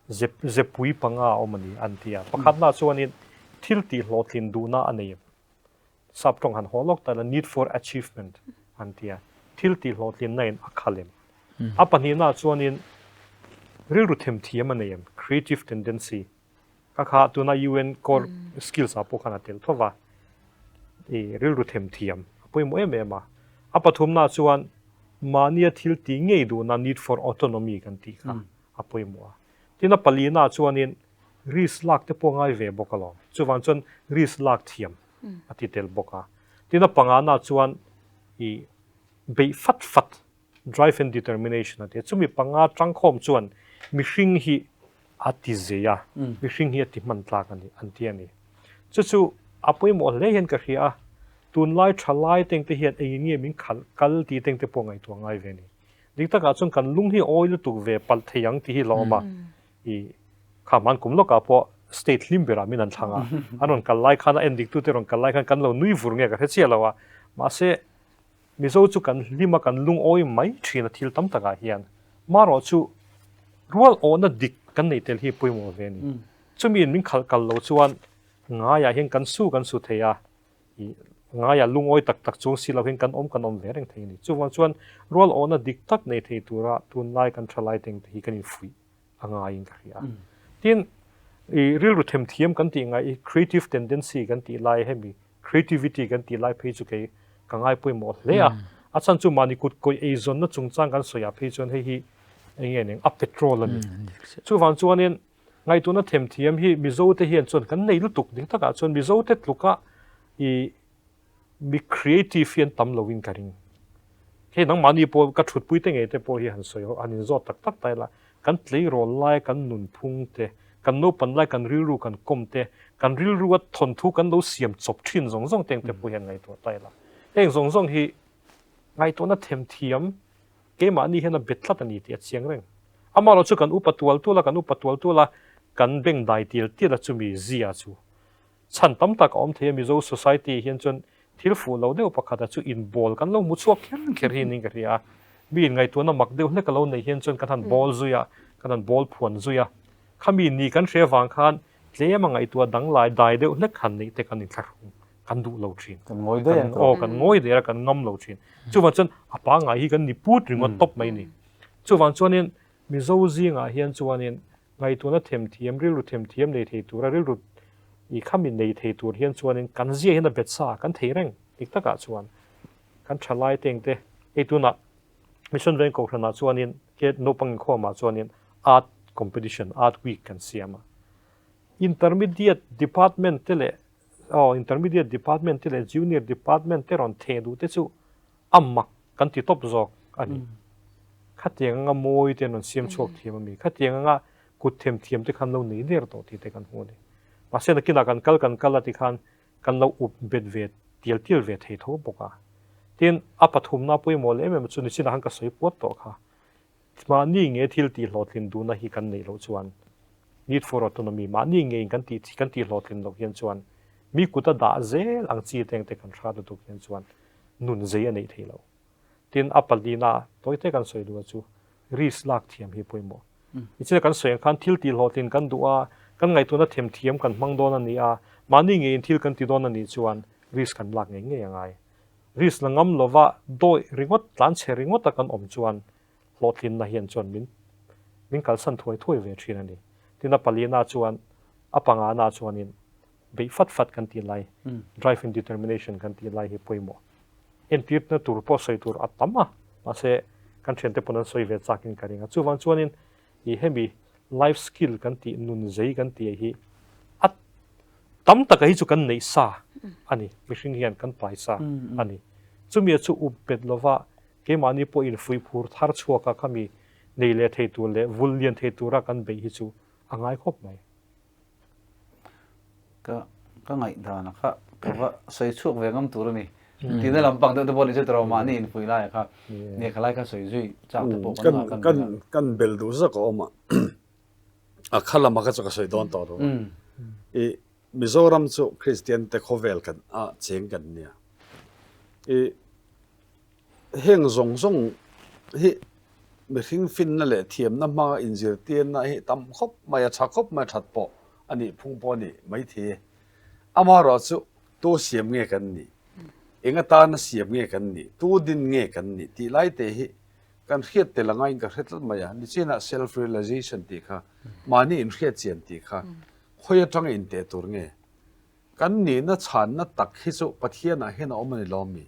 zep zepui panga a awm a ni an ti a. Pakhatna chuanin thil tih hlawhtlin duhna a nei em? Sap tawng han haw lawk ta ila need for achievement an ti a. Thil tih hlawhtlinna in a khal em? A pahnihna chuanin rilru themthiam a nei em? Creative tendency. Ka kha tuna UN core skills ah pawh khan a tel tho va, i rilru them thiam a pawimawh em em a. A pathumna chuan mahnia thil tih ngei duhna need for autonomy kan tih kha a pawimawh a. Tin a palina chuanin risk lak te pawh ngai ve bawk alawm. Chuvang chuan risk lak thiam a ti tel bawk a. Tin a pangana chuan i beih fat fat Drive and determination a ti a, chumi panga tangkhawm chuan mihring hi a ti zei a, mihring hi a ti hman tlak a ni an ti a ni. Chu chu a pawimawh hle hian ka hria a, tunlai thalai tengte hian engin nge min khalh kal tih tengte pawh ngaihtuah ngai ve a ni. Dik takah chuan kan lung hi awi lutuk ve palh thei ang tih hi la awm a, i kha hman kum lawkah pawh state hlim berah min an thlang a, an rawn kal lai khan a endiktute rawn kal lai khan kan lo nui vur nge ka hre chiah lo a, mahse Mizo chu kan hlim a, kan lungawi mai thin a thil tam takah hian. Marawh chu rual awhna dik kan neih tel hi pawimawh ve a ni. Chumi in min khalh kal lo chuan ngaiah hian kan su kan su thei a, ih ngaiah lungawi tak tak chuang si lo hian kan awm kan awm ve reng thei a ni. Chuvang chuan rual awhna dik tak nei thei tura tunlai kan thalai tengte hi kan infuih a ngaiin ka hria. Tin, i rilru themthiam kan tih ngai, i creative tendency kan tih lai hemi creativity kan tih lai phei chu kei ka ngai pawimawh hle a. A chhan chu mahni kut kawih eizawnna chungchang kan sawi ah phei chuan hei hi eng nge ning a petrol a ni. Chuvang chuanin ngaihtuahna themthiam hi Mizo te hian chuan kan nei lutuk dik takah chuan Mizo te tluka i Mi creative hi an tam lo in ka ring. Hei nangmahni pawh ka thutpui te ngei te pawh hi han sawi han inzawt tak tak ta ila, kan tleirawl lai kan nunphung te, kan naupan lai kan rilru kan kawm te, kan rilru a thawnthu kan lo siam chawp thin zawng zawng te ang te pawh hi han ngaihtuah ta ila. Heng zawng zawng hi ngaihtuahna themthiam keimahni hian a bet tlat a ni tih a chiang reng. Amaherawhchu chu kan upa tual tual a, kan upa tual tual a, kan bengdai tial tial a chumi zia chu. Chhan tam tak a awm thei a, Mizo society hian chuan thil fuh lo deuh pakhat a chu inbawl kan lo hmu chhuak kher kher hi niin ka hria a. Mi inngaihtuahna mak deuh hlek a lo neih hian chuan kan han bawl zui a, kan han bawl phuan zui a. Khami ni kan hre vang khan tlem a ngaihtuah danglai dai deuh hlek han neih te kan inthlahrung kan duh lo thin. Kan ngawi daih a. Aw, kan ngawi daih a, kan ngam lo thin. Chuvang chuan a pangngai hi kan ni put ringawt tawp mai ni. Chuvang chuanin Mizo zingah hian chuanin Ngaihtuahna themthiam, rilru themthiam nei thei tura rilru i khami nei thei tur hian chuanin kan zia hian a bet sa kan thei reng dik takah chuan kan thalai tengte hei tunah Mission Veng Kohhranah chuanin he naupang inkhawmah chuanin Art Competition, Art Week kan siam a. Intermediate Department te leh. Aw Intermediate Department te leh Junior Department te rawn theh duh te chu a mak kan ti tawp zawk a ni. Khatiang anga mawi te an rawn siam chhuak thiam a mi? Khatiang anga kut them thiam te khan lo nei der tawh tih te kan hmu a ni. Mahse nakinah kan kal kan kal a tikhan kan lo up bet ve tial tial ve thei tho bawk a. Tin, a pathumna pawimawh leh em em chu nichinah khan ka sawi puat tawh kha. Mahni nge thil tih hlawhtlin duhna hi kan neih loh chuan need for autonomy, mahni ngeiin kan tih kan tih hlawhtlin loh hian chuan mi kuta dah zel ang chi te engte kan hrat lutuk hian chuan nun zei a neih theih loh. Tin, a palina tawite kan sawi duh a chu risk lak thiam hi pawimawh. Nichina kan sawi ang khan thil tih hlawhtlin kan duh a, kan ngaihtuahna themthiam kan hmang dawn a ni a, mahni ngeiin thil kan ti dawn a nih chuan risk kan lak ngei ngei a ngai. Risk la ngam lova dawih ringawt, tlanchhe ringawta kan awm chuan hlawhtlinna hian chuan min min kalsan thuai thuai ve thin a ni. Tin a palina chuan a pangana chuanin beih fat fat kan tih lai, drive and determination kan tih lai hi pawimawh. Entirna tur pawh sawi tur a tam a, mahse kan thiante pawn an sawi ve chakin ka ring a. Chuvang chuanin i hemi life skill kan tih, nun zei kan tih hi a tam taka hi chu kan neih sa a ni, mihring hian kan pai sa a ni. Chumi chu up bet lova keimahni pawhin fuihphur thar chhuaka khami nei leh thei tur leh vul lian thei tura kan beih hi chu a ngai khawp mai. Ka ka ngaihdan a kha ka va sawi chhuak ve ngam tur a ni. Tina lampang deuh te pawh ni chu tawrh mahni inpui lai a kha nia kha lai kha sawi zui chak te pawh kan kan kan kan bel duh zak a awm a a kha lama kha chu ka sawi dawn tawh lo i Mizoram chu Kristian te khawvel kan a cheng kan nia i Heng zawng zawng hi mihring finna leh thiamna hmanga inzirtirna hi tam khawp mai a, tha khawp mai a, that pawh a nih phung pawh a nih maithei e. Amaherawh chu tu siam nge kan nih, eng atana siam nge kan nih, tu din nge kan nih tih lai te hi kan hriat tel angaiin ka hre tlat mai a. Nichinah self realization tih kha, mahni inhriatchian tih kha khawi atanga inteh tur nge? Kan nihna chhanna tak hi chu Pathianah hian a awm a ni lawm mi?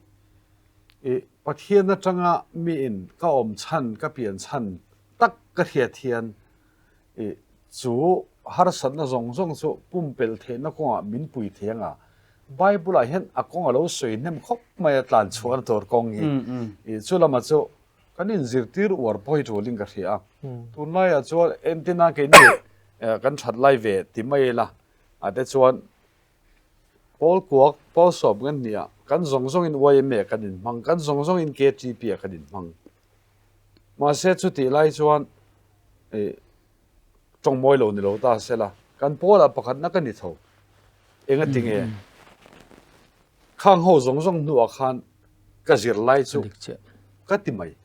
I Pathian atanga miin ka awm chhan, ka pian chhan tak ka hriat hian i chu harsatna zawng zawng chu pumpelh theihna kawngah min pui thei anga Bible-ah hian a kawng a lo sawi hnem khawp mai a tlan chhuahna tur kawng hi. I chu lamah chu kan inzirtir uar pawh hi tulin ka hria a. Tunlaiah chuan entina keini kan that lai ve ti mai ila A te chuan Pawl kuak, Pawl sawm kan hnih ah kan zawng zawng in YMA kan in hmang, kan zawng zawng in KTP ah kan in hmang. Mahse chutih lai chuan eh tawng mawi lo ni lo ta sela kan pawl ah pakhatna ka ni tho. Enga tinge khang ho zawng zawng hnuah khan ka zir lai chu ka ti mai.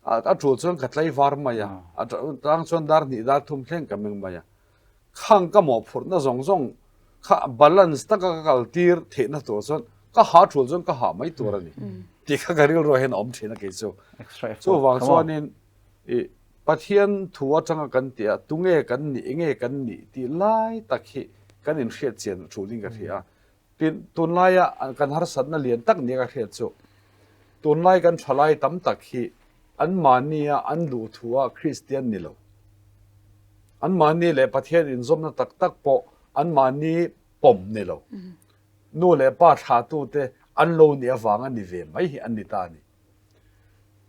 A tul chuan ka tlai var mai a, a tang chuan dar hnih dar thum thleng ka meng mai a. Khang ka mawhphurhna zawng zawng kha balance taka ka kal tir theihna tur chuan ka ha tul chuan ka ha mai tur a ni tih kha ka rilru ah hian a awm thin a kei chu. Chuvang chuanin i Pathian thu atanga kan tih a tunge kan nih enge kan nih tih lai tak hi kan inhriat chian tulin ka hria a. Tin, tunlaia kan harsatna lian tak nia ka hriat chu, tunlai kan thalai tam tak hi anmahnia an luhthua Kristian ni lo, anmahni leh Pathian inzawmna tak tak pawh anmahni pawm ni lo, nu leh pa thlahtute an lo nih avanga ni ve mai hi an ni ta a ni.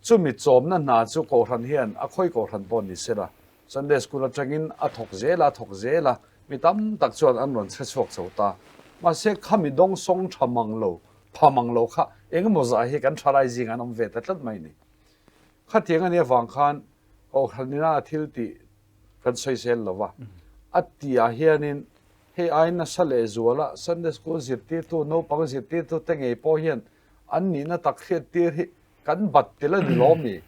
Chumi chawmna hna chu Kohhran hian a khawi Kohhran pawh ni sela, Sunday School atangin a thawk zel a, a thawk zel a, mi tam tak chuan an rawn chhe chhuak chho ta. Mahse khami dawngsawng tha mang lo, pha mang lo kha engemaw zah hi kan thalai zingah an awm ve ta tlat mai ni. Khatiang a nih avang khan Kohhran ina a thil tih kan sawi zel lo va, a tihah hianin hei ai nasa leh zuala Sunday School zirtirtu, naupang zirtirtu te ngei pawh hian An nihna tak hriattir hi kan bat tel a ni lawm mi?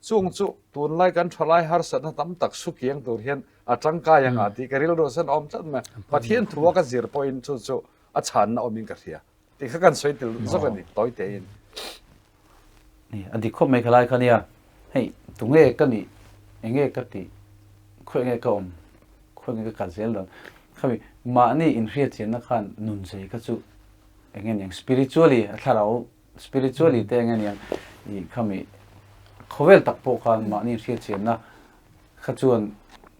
Chung chu tunlai kan thalai harsatna tam tak sukiang tur hian a tangkai anga tih ka rilru sen awm tlat mai. Pathian thua ka zir pawhin chu chu a chhanna awmin ka hria tih kha kan sawi tel zawk a ni tawi tein. Ni, a dik khawp mai khalai kha nia. Hei, tunge ka nih, enge ka tih, khawi nge ka awm, khawi nge ka kal zel dawn. Khami mahni inhriatchianna khan nun zei kha chu eng nge niang spiritually a thlarau spiritually te eng nge niang i khami khawvel tak pawh khan mahni hriatchianna kha chuan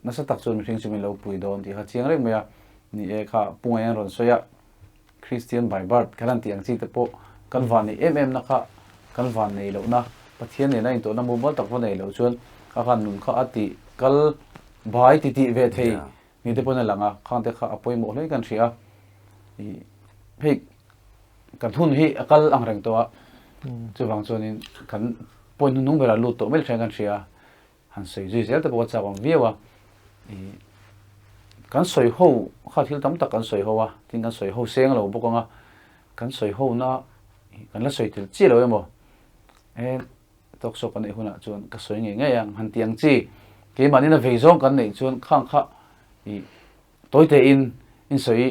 nasa tak chuan mihring chu min lo pui dawn tih kha chiang reng mai a ni e kha pungai an rawn sawi a. Christian by birth kan han tih ang chi te pawh kan van neih em em na kha kan van nei lohna Pathian nena intawhna mumal tak va nei loh chuan kha khan nun kha a tih kal bai ti tih ve thei ni te pawhin a lang a, khang te kha a pawimawh hle kan hria a, ih hei kan hun hi a kal ang reng tawh a, chuvang chuanin kan point hnuhnung berah lut tawh mai hriat kan hria a. Han sawi zui zel te pawh ka chak awm viau a, ih kan sawi ho kha thil tam tak kan sawi ho a, tin kan sawi ho seng lo bawk ang a, kan sawi ho na kan la sawi tel chiah lo emaw e talk show kan neih hunah chuan ka sawi ngei ngei ang han ti ang chi keimahni na vei zawng kan neih chuan khang kha ih Tawi tein in sawi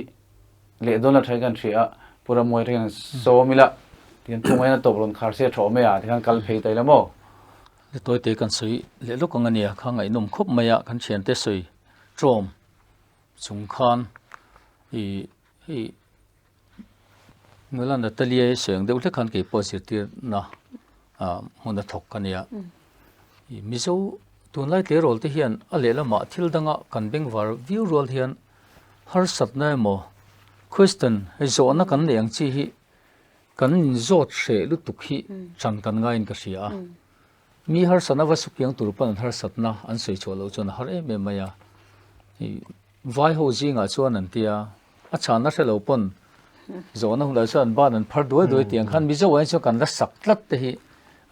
leh dawn la thain kan hria a, Pu Rammuai hian sawm ila tihian Pu Ngaina tawp rawn khar se a tha awm e a tikhan kal phei ta ila maw? Tawi te kan sawi leh lawk ang ania, kha ngaihnawm khawp mai a, kan thiante sawi ṭawm chung khan i hei Nula Natalia i sawi ang deuh hlek khan kei pawh zirtirna hmun a thawk ka nia. Mizo tunlai tleirawl te hian a lehlamah thil danga kan bengvar viau rual hian harsatna emaw question hei zawhna kan neih ang chi hi kan inzawt hreh lutuk hi ṭan kan ngaiin ka hria a. Mi harsatna va sukiang tur pawn an harsatna an sawi chhuah loh chuan a har em em mai a. Vai ho zingah chuan an tia, a chhanna hre lo pawn zawhna hunah chuan an ban an phar duai duai tiang khan Mizo ah hian chuan kan la sak tlat te hi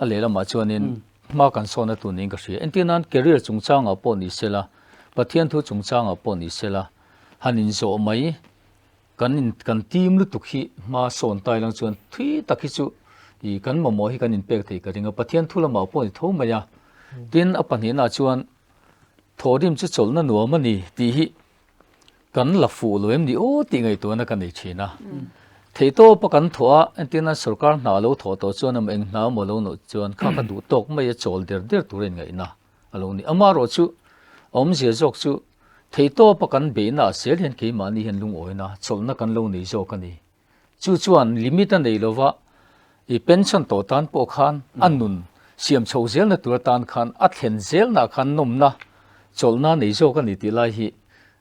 a lehlamah chuanin hma kan sawna tur niin ka hria. Entir nan career chungchangah pawh ni sela, Pathian thu chungchangah pawh ni sela, han inzawh mai kan in kan tim lutuk hi hma sawn tai lang chuan thui tak hi chu ih kan mamawh hi kan inpek thei ka ring a, Pathian thu lamah pawh ni tho mai a. Tin, a pahnihnaah chuan Thawhrim chu chawlhna nuam a ni tih hi kan la fuh lo em ni aw tih ngaihtuahna ka nei thin a. Theihtawpa kan thawh a, entirna sorkar hna a lo thawh tawh chuan emaw eng hna emaw a lo nawh chuan kha ka duh tawk mai a chawl der der tur a inngaihna a lo ni. Amaherawhchu a awmzia zawk chu theihtawpa kan beihna ah zel hian keimahni hian lungawina chawlhna kan lo nei zawk a ni. Chu chuan limit a nei lova, i pension tawh tan pawh khan a nun siam chho zelna tur atan khan a thlen zelnaah khan nawmna, chawlhna nei zawk a ni tih lai hi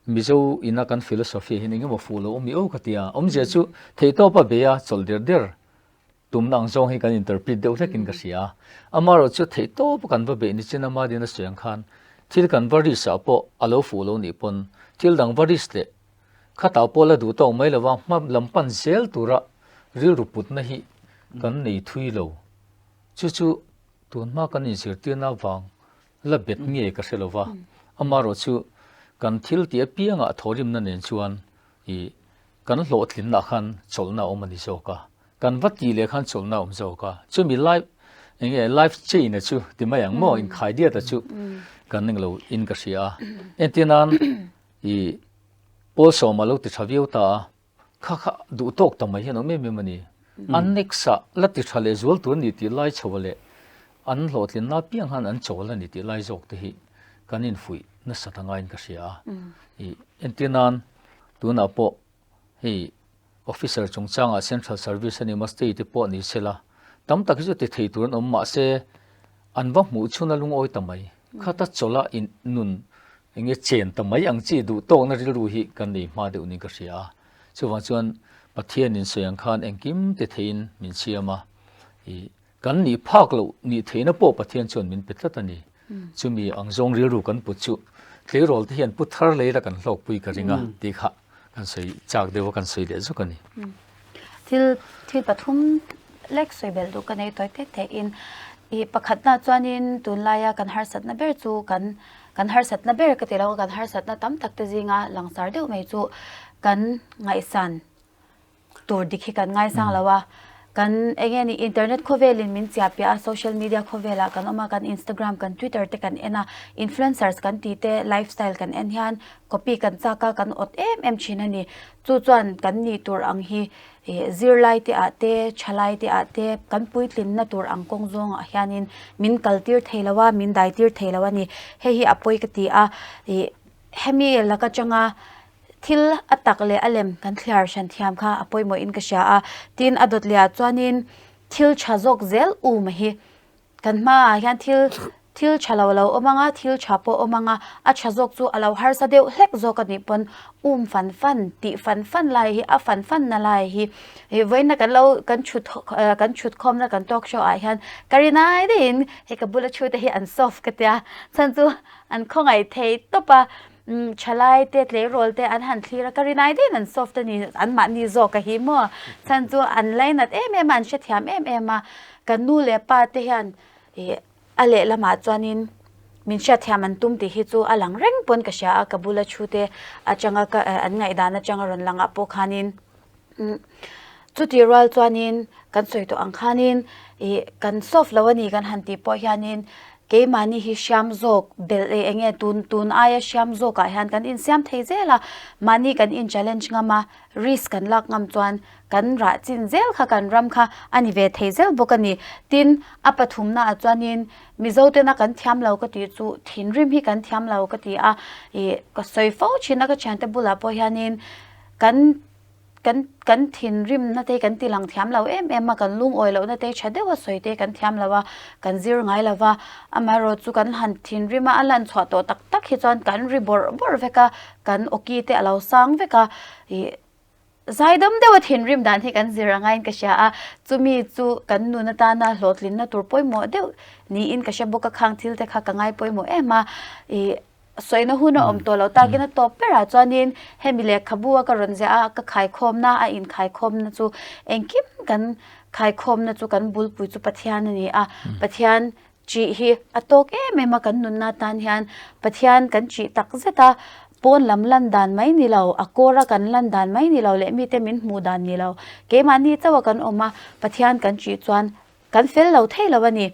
Mizo ina kan philosophy hian eng emaw fuh lo awm i aw ka ti a. Awmzia chu theihtawp a bei a, chawlh der der tumna ang zawng hi kan interpret deuh hlekin ka hria a. Amaherawh chu theihtawp a kan va beih ni chin ama din a sawi ang khan thil kan va risk ah pawh a lo fuh lo nih pawn thil dang va risk leh Khatah pawh la duh tawk mai lova hma lam pan zel tura rilru putna hi kan nei thui lo. Chu chu tunhma kan inzirtirna avang la bet nge ka hre lova, amaherawh chu kan thil tih apiangah thawhrimna nen chuan ih kan hlawhtlinna khan chawlhna a awm a ni zawk a, kan va tih leh khan chawlhna a awm zawk a. Chumi life eng nge life chain a chu ti mai ang maw inkhaidiat a chu kan englo in ka hria a. Entirnan ih Paul sawma lo ti tha viau ta a, kha kha duh tawk ta mai hian awm em em a ni. An next ah la ti tha leh zual tur a ni tih lai chho leh an hlawhtlinna apiang khan an chawl a ni tih lai zawk te hi kan infuih nasat a ngaiin ka hria a. Ih entir nan tunah pawh hei Officer chungchangah Central Service a ni maw State te pawh ni sela tam tak hi chu ti thei tur an awm mahse an va hmuh chhun a lungawi ta mai. Khata chawlha in nun eng nge chen ta mai ang chi duh tawkna rilru hi kan nei hma deuh niin ka hria a. Chuvang chuan Pathian in sawi ang khan engkim ti theiin min siam a, ih Kan nih phak loh nih theihna pawh Pathian chuan min pe tlat a ni. Chumi ang zawng rilru kan put chu tleirawl te hian pu thar lei la kan hlawkpui ka ring a tih kha kan sawi chak deuh a kan sawi leh zuk a ni. Thil thil pathum lek sawi belh duh ka nei tawi tek theihin i pakhatna chuanin tunlaia kan harsatna ber chu kan kan harsatna ber ka ti lo a kan harsatna tam tak te zinga langsar deuh mai chu kan ngaihsan tur dik hi kan ngaisang lo a, kan eng nge ni internet khawvelin min chiah piah a, social media khawvelah kan awm a, kan instagram kan twitter te kan en a, influencers kan tih te lifestyle kan en hian copy kan chak a, kan awt em em thin a ni. Chu chuan kan nih tur ang hi ih zirlai te ah te thalai te ah te kan puitlinna tur ang kawng zawngah hianin min kal tir thei lo a, min dai tir thei lo a ni. Hei hi a pawi ka ti a, ih hemi lak atanga Thil a tak leh a lem kan thliar hran thiam kha a pawimawhin ka hria a, tin a dawt leh ah chuanin thil tha zawk zel um hi kan hmaah hian thil Thil tha lo a lo awm ang a, thil tha pawh a awm ang a, a tha zawk chu a lo harsa deuh hlek zawk a nih pawn um fan fan tih fan fan lai hi a fan fan na lai hi ih vawiina kan lo kan thut kan thut khawmna kan talk show ah hian ka rin ai daihin hei ka bula thu te hi an soft ka tia chhan chu an khawngaih thei tawp a umm thalai te tleirawl te an han thlir a ka rin ai daihin an soft a ni an mahni zawk a hi maw chhan chu an lainat em em a an hrethiam em em a kan nu leh pa te hian ih A lehlamah chuanin min hriatthiam an tum tih hi chu a lang reng pawn ka hria a, ka bula thu te atanga ka an ngaihdan atanga rawn langah pawh khanin chutih rual chuanin kan sawi tawh ang khanin ih kan soft lo a ni kan han tih pawh hianin keimahni hi hriam zawk belh eh eng nge tun tun aia hriam zawkah hian kan insiam thei zel a, mahni kan in challenge ngam a, risk kan lak ngam chuan Kan rah chin zel kha kan ram kha a ni ve thei zel bawk a ni. Tin, a pathumnaah chuanin Mizo tena kan thiam lo ka tih chu thinrim hi kan thiam lo ka ti a. Ih, ka sawi fo thin a ka thiante bulah pawh hianin kan kan kan thinrimna te hi kan ti lang thiam lo em em a, kan lungawi lohna te tha deuha sawi te kan thiam lo a, kan zir ngai lo va. Amaherawh chu kan han thinrim a, a lan chhuah tawh tak tak hi chuan kan ri bawrh bawrh vek a, kan awki te a lo sang vek a. Ih. Zaidam deuha thinrim dan hi kan zir angaiin ka hria a, chumi chu kan nun atana hlawhtlinna tur pawimawh deuh niin ka hre bawk a, khang thil te kha ka ngai pawimawh em a, ih sawina hun a awm tawh loh takin a tawp berah chuanin hemi lehkhabu a ka rawn ziah a, ka khaikhawmna a inkhaikhawmna chu engkim kan khaikhawmna chu kan bulpui chu Pathian a ni a, Pathian Chih hi a tawk em em a kan nunna atan hian Pathian kan chih tak zet a, pawn lam lan dan mai ni lo, a kawr a kan lan dan mai ni lo leh mite min hmuh dan ni lo, keimahni chauh a kan awm a, Pathian kan chih chuan kan fel lo thei lo a ni.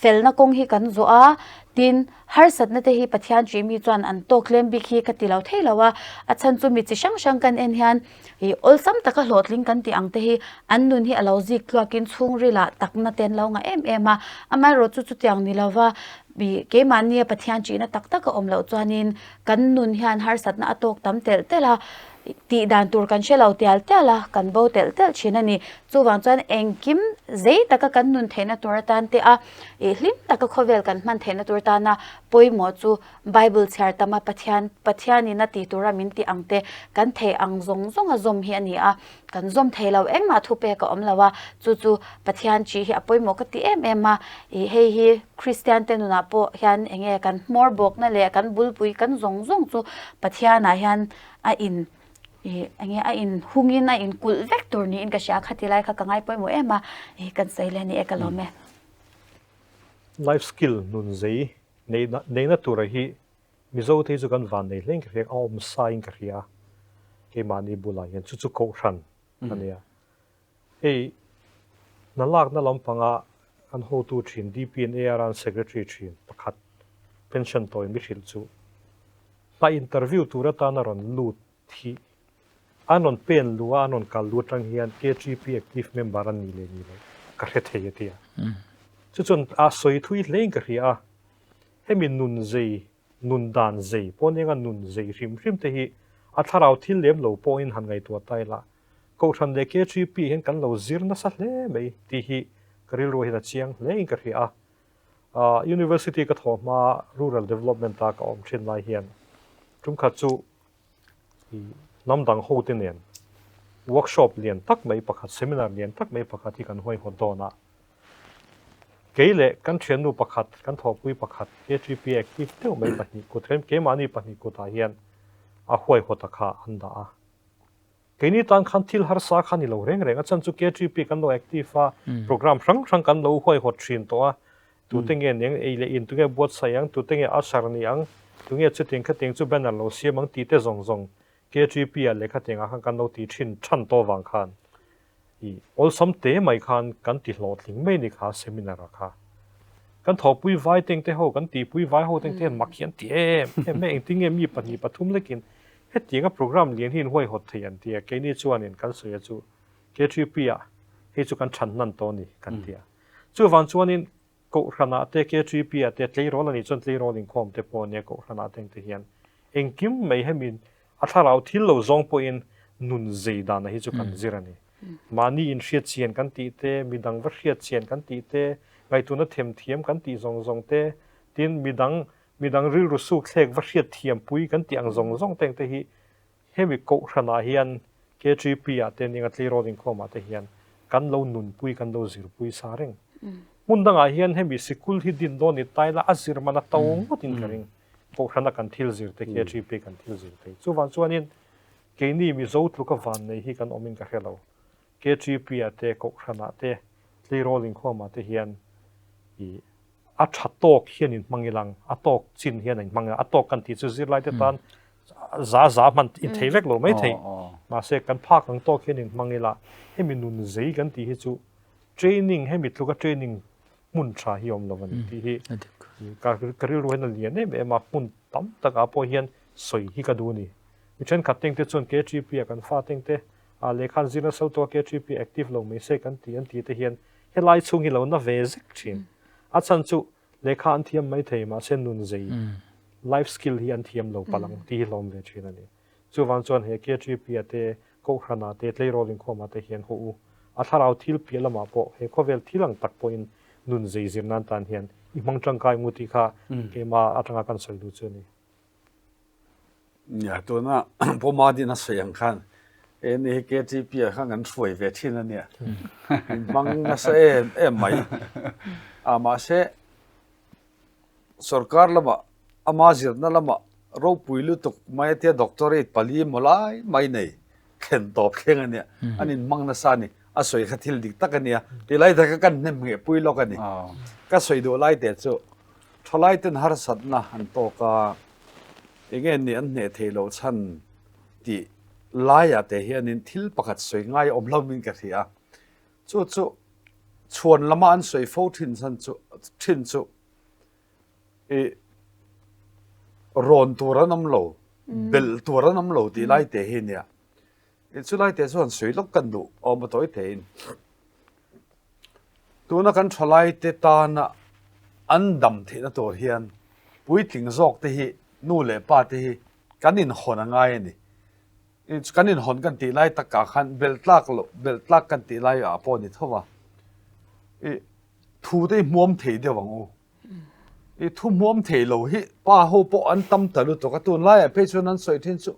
Felna kawng hi kan zawh a, tin, harsatna te hi Pathian chih mi chuan an tawk tlem bik hi ka ti lo thei lo a, a chhan chu mi chi hrang hrang kan en hian Ih awlsam taka hlawhtling kan tih ang te hi an nun hi a lo zik tluakin chhungrilah takna te an lo ngah em em a, amaherawh chu chutiang ni lova ih keimahnia Pathian ṭihna tak tak a awm loh chuanin kan nun hian harsatna a tawk tam telh telh a, tih dan tur kan hre lo tial tial a, kan bo telh telh thin a ni. Chuvang chuan engkim zei taka kan nun theihna tur atan te a, ih hlim taka khawvel kan hman theihna tur tana pawimawh chu Bible chhiar tama Pathian, Pathianin a ti tura min tih ang te, kan thei ang zawng zawng a zawm hi a ni a, kan zawm thei lo engmah thupek a awm lo a, chu chu Pathian chi hi a pawimawh ka ti em em a, ih hei hi Kristian te nunah pawh hian eng nge kan hmawr bawkna leh kan bulpui kan zawng zawng chu Pathianah hian a in ih eng nge a in hungin a in kulh vek tur niin ka hria a, khati lai kha ka ngai pawimawh em a, ih kan sawi leh a ni e ka lawm e. Life skill nun zei Neihna neihna tura hi Mizo te hi chu kan van nei hlein ka hria, a awm sa in ka hria a, keimahni bulah hian chu chu kohhran a nia. Hei hna lakna lampanga an hotu thin DP and AR an secretary thin pakhat pension tawhin mi hrilh chu hna interview tur atana rawn lut hi an rawn pen luh a, an rawn kal luh atang hian KGP active member an nih leh nih loh ka hre thei a ti a. Chu chuan a sawi thui hlein ka hria a, hemi nun zei, nun dan zei pawh nia nun zei hrim hrim te hi a thlarau thil lem lo pawhin han ngaihtuah ta ila, Kohhran leh KGP hian kan lo zir nasa hle mai tih hi ka rilru hian a chiang hlein ka hria a. University ka thawh hma Rural Development a ka awm thin lai hian tumkhat chu hnam dang hote nen workshop lian tak mai pakhat, seminar lian tak mai pakhat hi kan huaihawt dawn a. Kei leh kan thiannu pakhat, kan thawhpui pakhat, KTP active deuh mai pahnih kut, keimahni pahnih kutah hian a huaihawta kha an dah a. Keini tan khan thil harsa kha ni lo reng reng a, chhan chu KTP kan lo active a, program hrang hrang kan lo huaihawt thin tawh a, tute nge niang ei leh in, tunge buatsaih ang, tute nge usher ni ang, tunge chutiang khatiang chu banner lo siam ang tih te zawng zawng KTP ah leh khatiang ah khan kan lo ti thin than tawh vang khan i awlsam te mai khan kan ti hlawhtling mai ni kha seminar ah kha. Kan thawhpui vai teng te ho, kan tihpui vai ho teng te hian mak hi an ti em em mai, engtin nge mi pahnih pathum lekin Hetianga program lian hi in huaihawt thei an ti a, keini chuanin kan sawi a chu KTP ah hei chu kan than hnan tawh a ni kan ti a. Chuvang chuanin Kohhranah te KTP ah te tleirawl a nih chuan tleirawl inkhawm te pawh a nia Kohhranah te engte hian engkim mai hemi a thlarau thil lo zawng pawhin nun zei dana hi chu kan zir a ni. Mahni inhriat chian kan tih te, midang va hriat chian kan tih te, ngaihtuahna themthiam kan tih zawng zawng te. Tin, midang, midang rilru suk thlek va hriat thiam pui kan tih ang zawng zawng te te hi hemi kohhranah hian KTP ah te nia tleirawl inkhawmah te hian kan lo nunpui, kan lo zirpui sa reng. Hmun dangah hian hemi sikul hi din dawn ni ta ila a zir man a to ngawtin ka ring. Kohhrana kan thil zir te, KTP kan thil zir te. Chuvang chuanin keini Mizo tluka vannei hi kan awmin ka hre lo. KTP ah te, Kohhranah te, tleirawl inkhawmah te hian i a tha tawk hian in hmang ilang, a tawk chin hian a in hmang ilang. A tawk kan tih chu zirlai te tan za za hman in thei vek lo mai thei. Mahse kan phak ang tawk hian in hmang ila, hemi nun zei kan tih hi chu training hemi tluka training hmun tha hi awm lo a ni tih hi ka ka rilru hian a lian em em a, hmun tam takah pawh hian sawi hi ka duh a ni. Mi thenkhat teng te chuan KTP ah kan fa teng te ah lehkha an zir nasa lutuk a KTP active lo mai se kan ti an ti te hian helai chhung hi lo na ve zek thin. A chhan chu lehkha an thiam mai thei mahse nun zei life skill hi an thiam lo palh ang tih hi hlawm ve thin a ni. Chuvang chuan he KTP ah te Kohhran ah te tleirawl inkhawm ah te hian haw u. A thlarau thil piah lamah pawh he khawvel thil ang tak pawhin nun zei zir nan tan hian i hmang tangkai ngu tih kha keimah atanga kan sawi duh chu a ni. Nia, tuna Pu Madina sawi ang khan he ni hi KTP ah khan kan hruai ve thin a nia. Min hmang nasa em em mai. A mahse sorkar lamah ama zirna lamah ropui lutuk mai atia doctorate pali emaw lai mai nei thlen tawp thleng a nia. An inhmang nasa a ni. A sawi kha thil dik tak a nia. Tilai taka kan hnem ngheh pui lawk a ni. Ka sawi duh lai te chu Thalai ten harsatna an tawk a, enge ni an hneh theih loh chhan tih laiah te hianin thil pakhat sawi ngai awm lo min ka hria a, chu chu chhuan lama an sawi fo thin chhan chu thin chu ih rawn tur an awm lo, belh tur an awm lo tih lai te hi nia. Chulai te chuan sawi lawk kan duh awm a tawi theiin. Tuna kan thalaite tana an dam theihna tur hian puitling zawk te hi nu leh pa te hi kan inhawn a ngai a ni. Kan inhawn kan tih lai takah khan belh tlak loh belh tlak kan tih lai ah pawh a ni tho va. I thu te hi hmuam thei deuh ang u. I thu hmuam thei lo hi pa ho pawh an tam ta lutuk a, tunlaiah phei chuan an sawi thin chu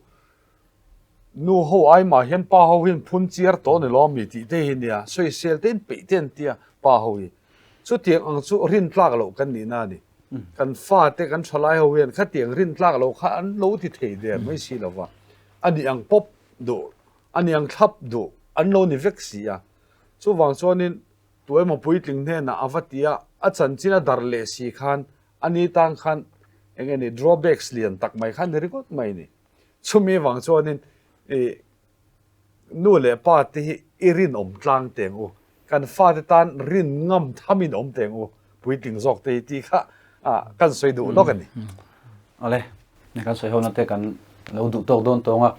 Nu ho ai mah hian pa ho hian phun chiar tawh ni lo mi tih te hi nia, sawisel te in peih te an tia pa ho hi. Chutiang ang chu rin tlak loh kan nihna a ni. Kan fa te kan thalai ho hian khatiang rin tlak loh kha an lo ti thei der mai si lo va. A ni ang pawp duh, a ni ang thlap duh an lo ni vek si a. Chuvang chuanin tu emaw puitling hnenah a va ti a, a chanchin a dar leh si khan a ni tang khan eng nge ni drawbacks lian tak mai kha ni ringawt mai ni. Chumi vang chuanin i nu leh pa te hi i rinawm tlang teng u, kan fate tan rin ngam thamin awm teng u, puitling zawk te hi tih kha kan sawi duh lawk a ni. Awle, ni kan sawi hona te kan lo duh tawk dawn tawng a,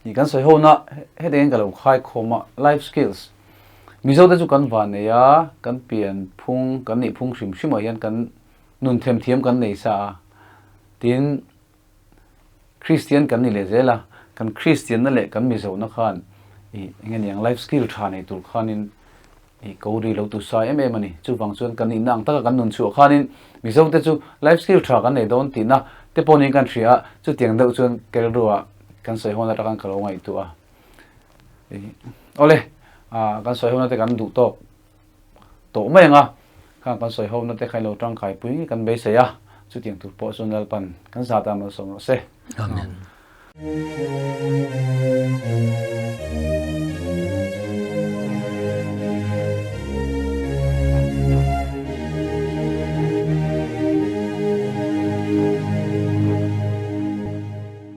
ni kan sawi hona hetengin ka lo khai khawm a, life skills Mizo te chu kan van nei a, kan pian phung, kan nih phung hrim hrim ah hian kan nun themthiam kan nei sa a, tin Kristian kan ni leh zel a, kan Kristianna leh kan Mizohna khan ih eng nge niang life skill tha nei tur khanin ih ko ri lo tu sai em em a ni. Chuvang chuan kan nihna ang taka kan nun chhuah khanin Mizote chu life skill tha kan nei dawn tihna te pawh niin kan hria a, chutiang deuh chuan Kelrua kan sawi hawn atang ka lo ngaihtuah a. Ih awle ah kan sawi hawn ate kan duh tawk. tawh mai ang a, khang kan sawi ho na te kha ilo tangkai pui kan beisei a, chutiang tur pawh chuan Lalpan kan zah ta malsawm rawh se. Amen.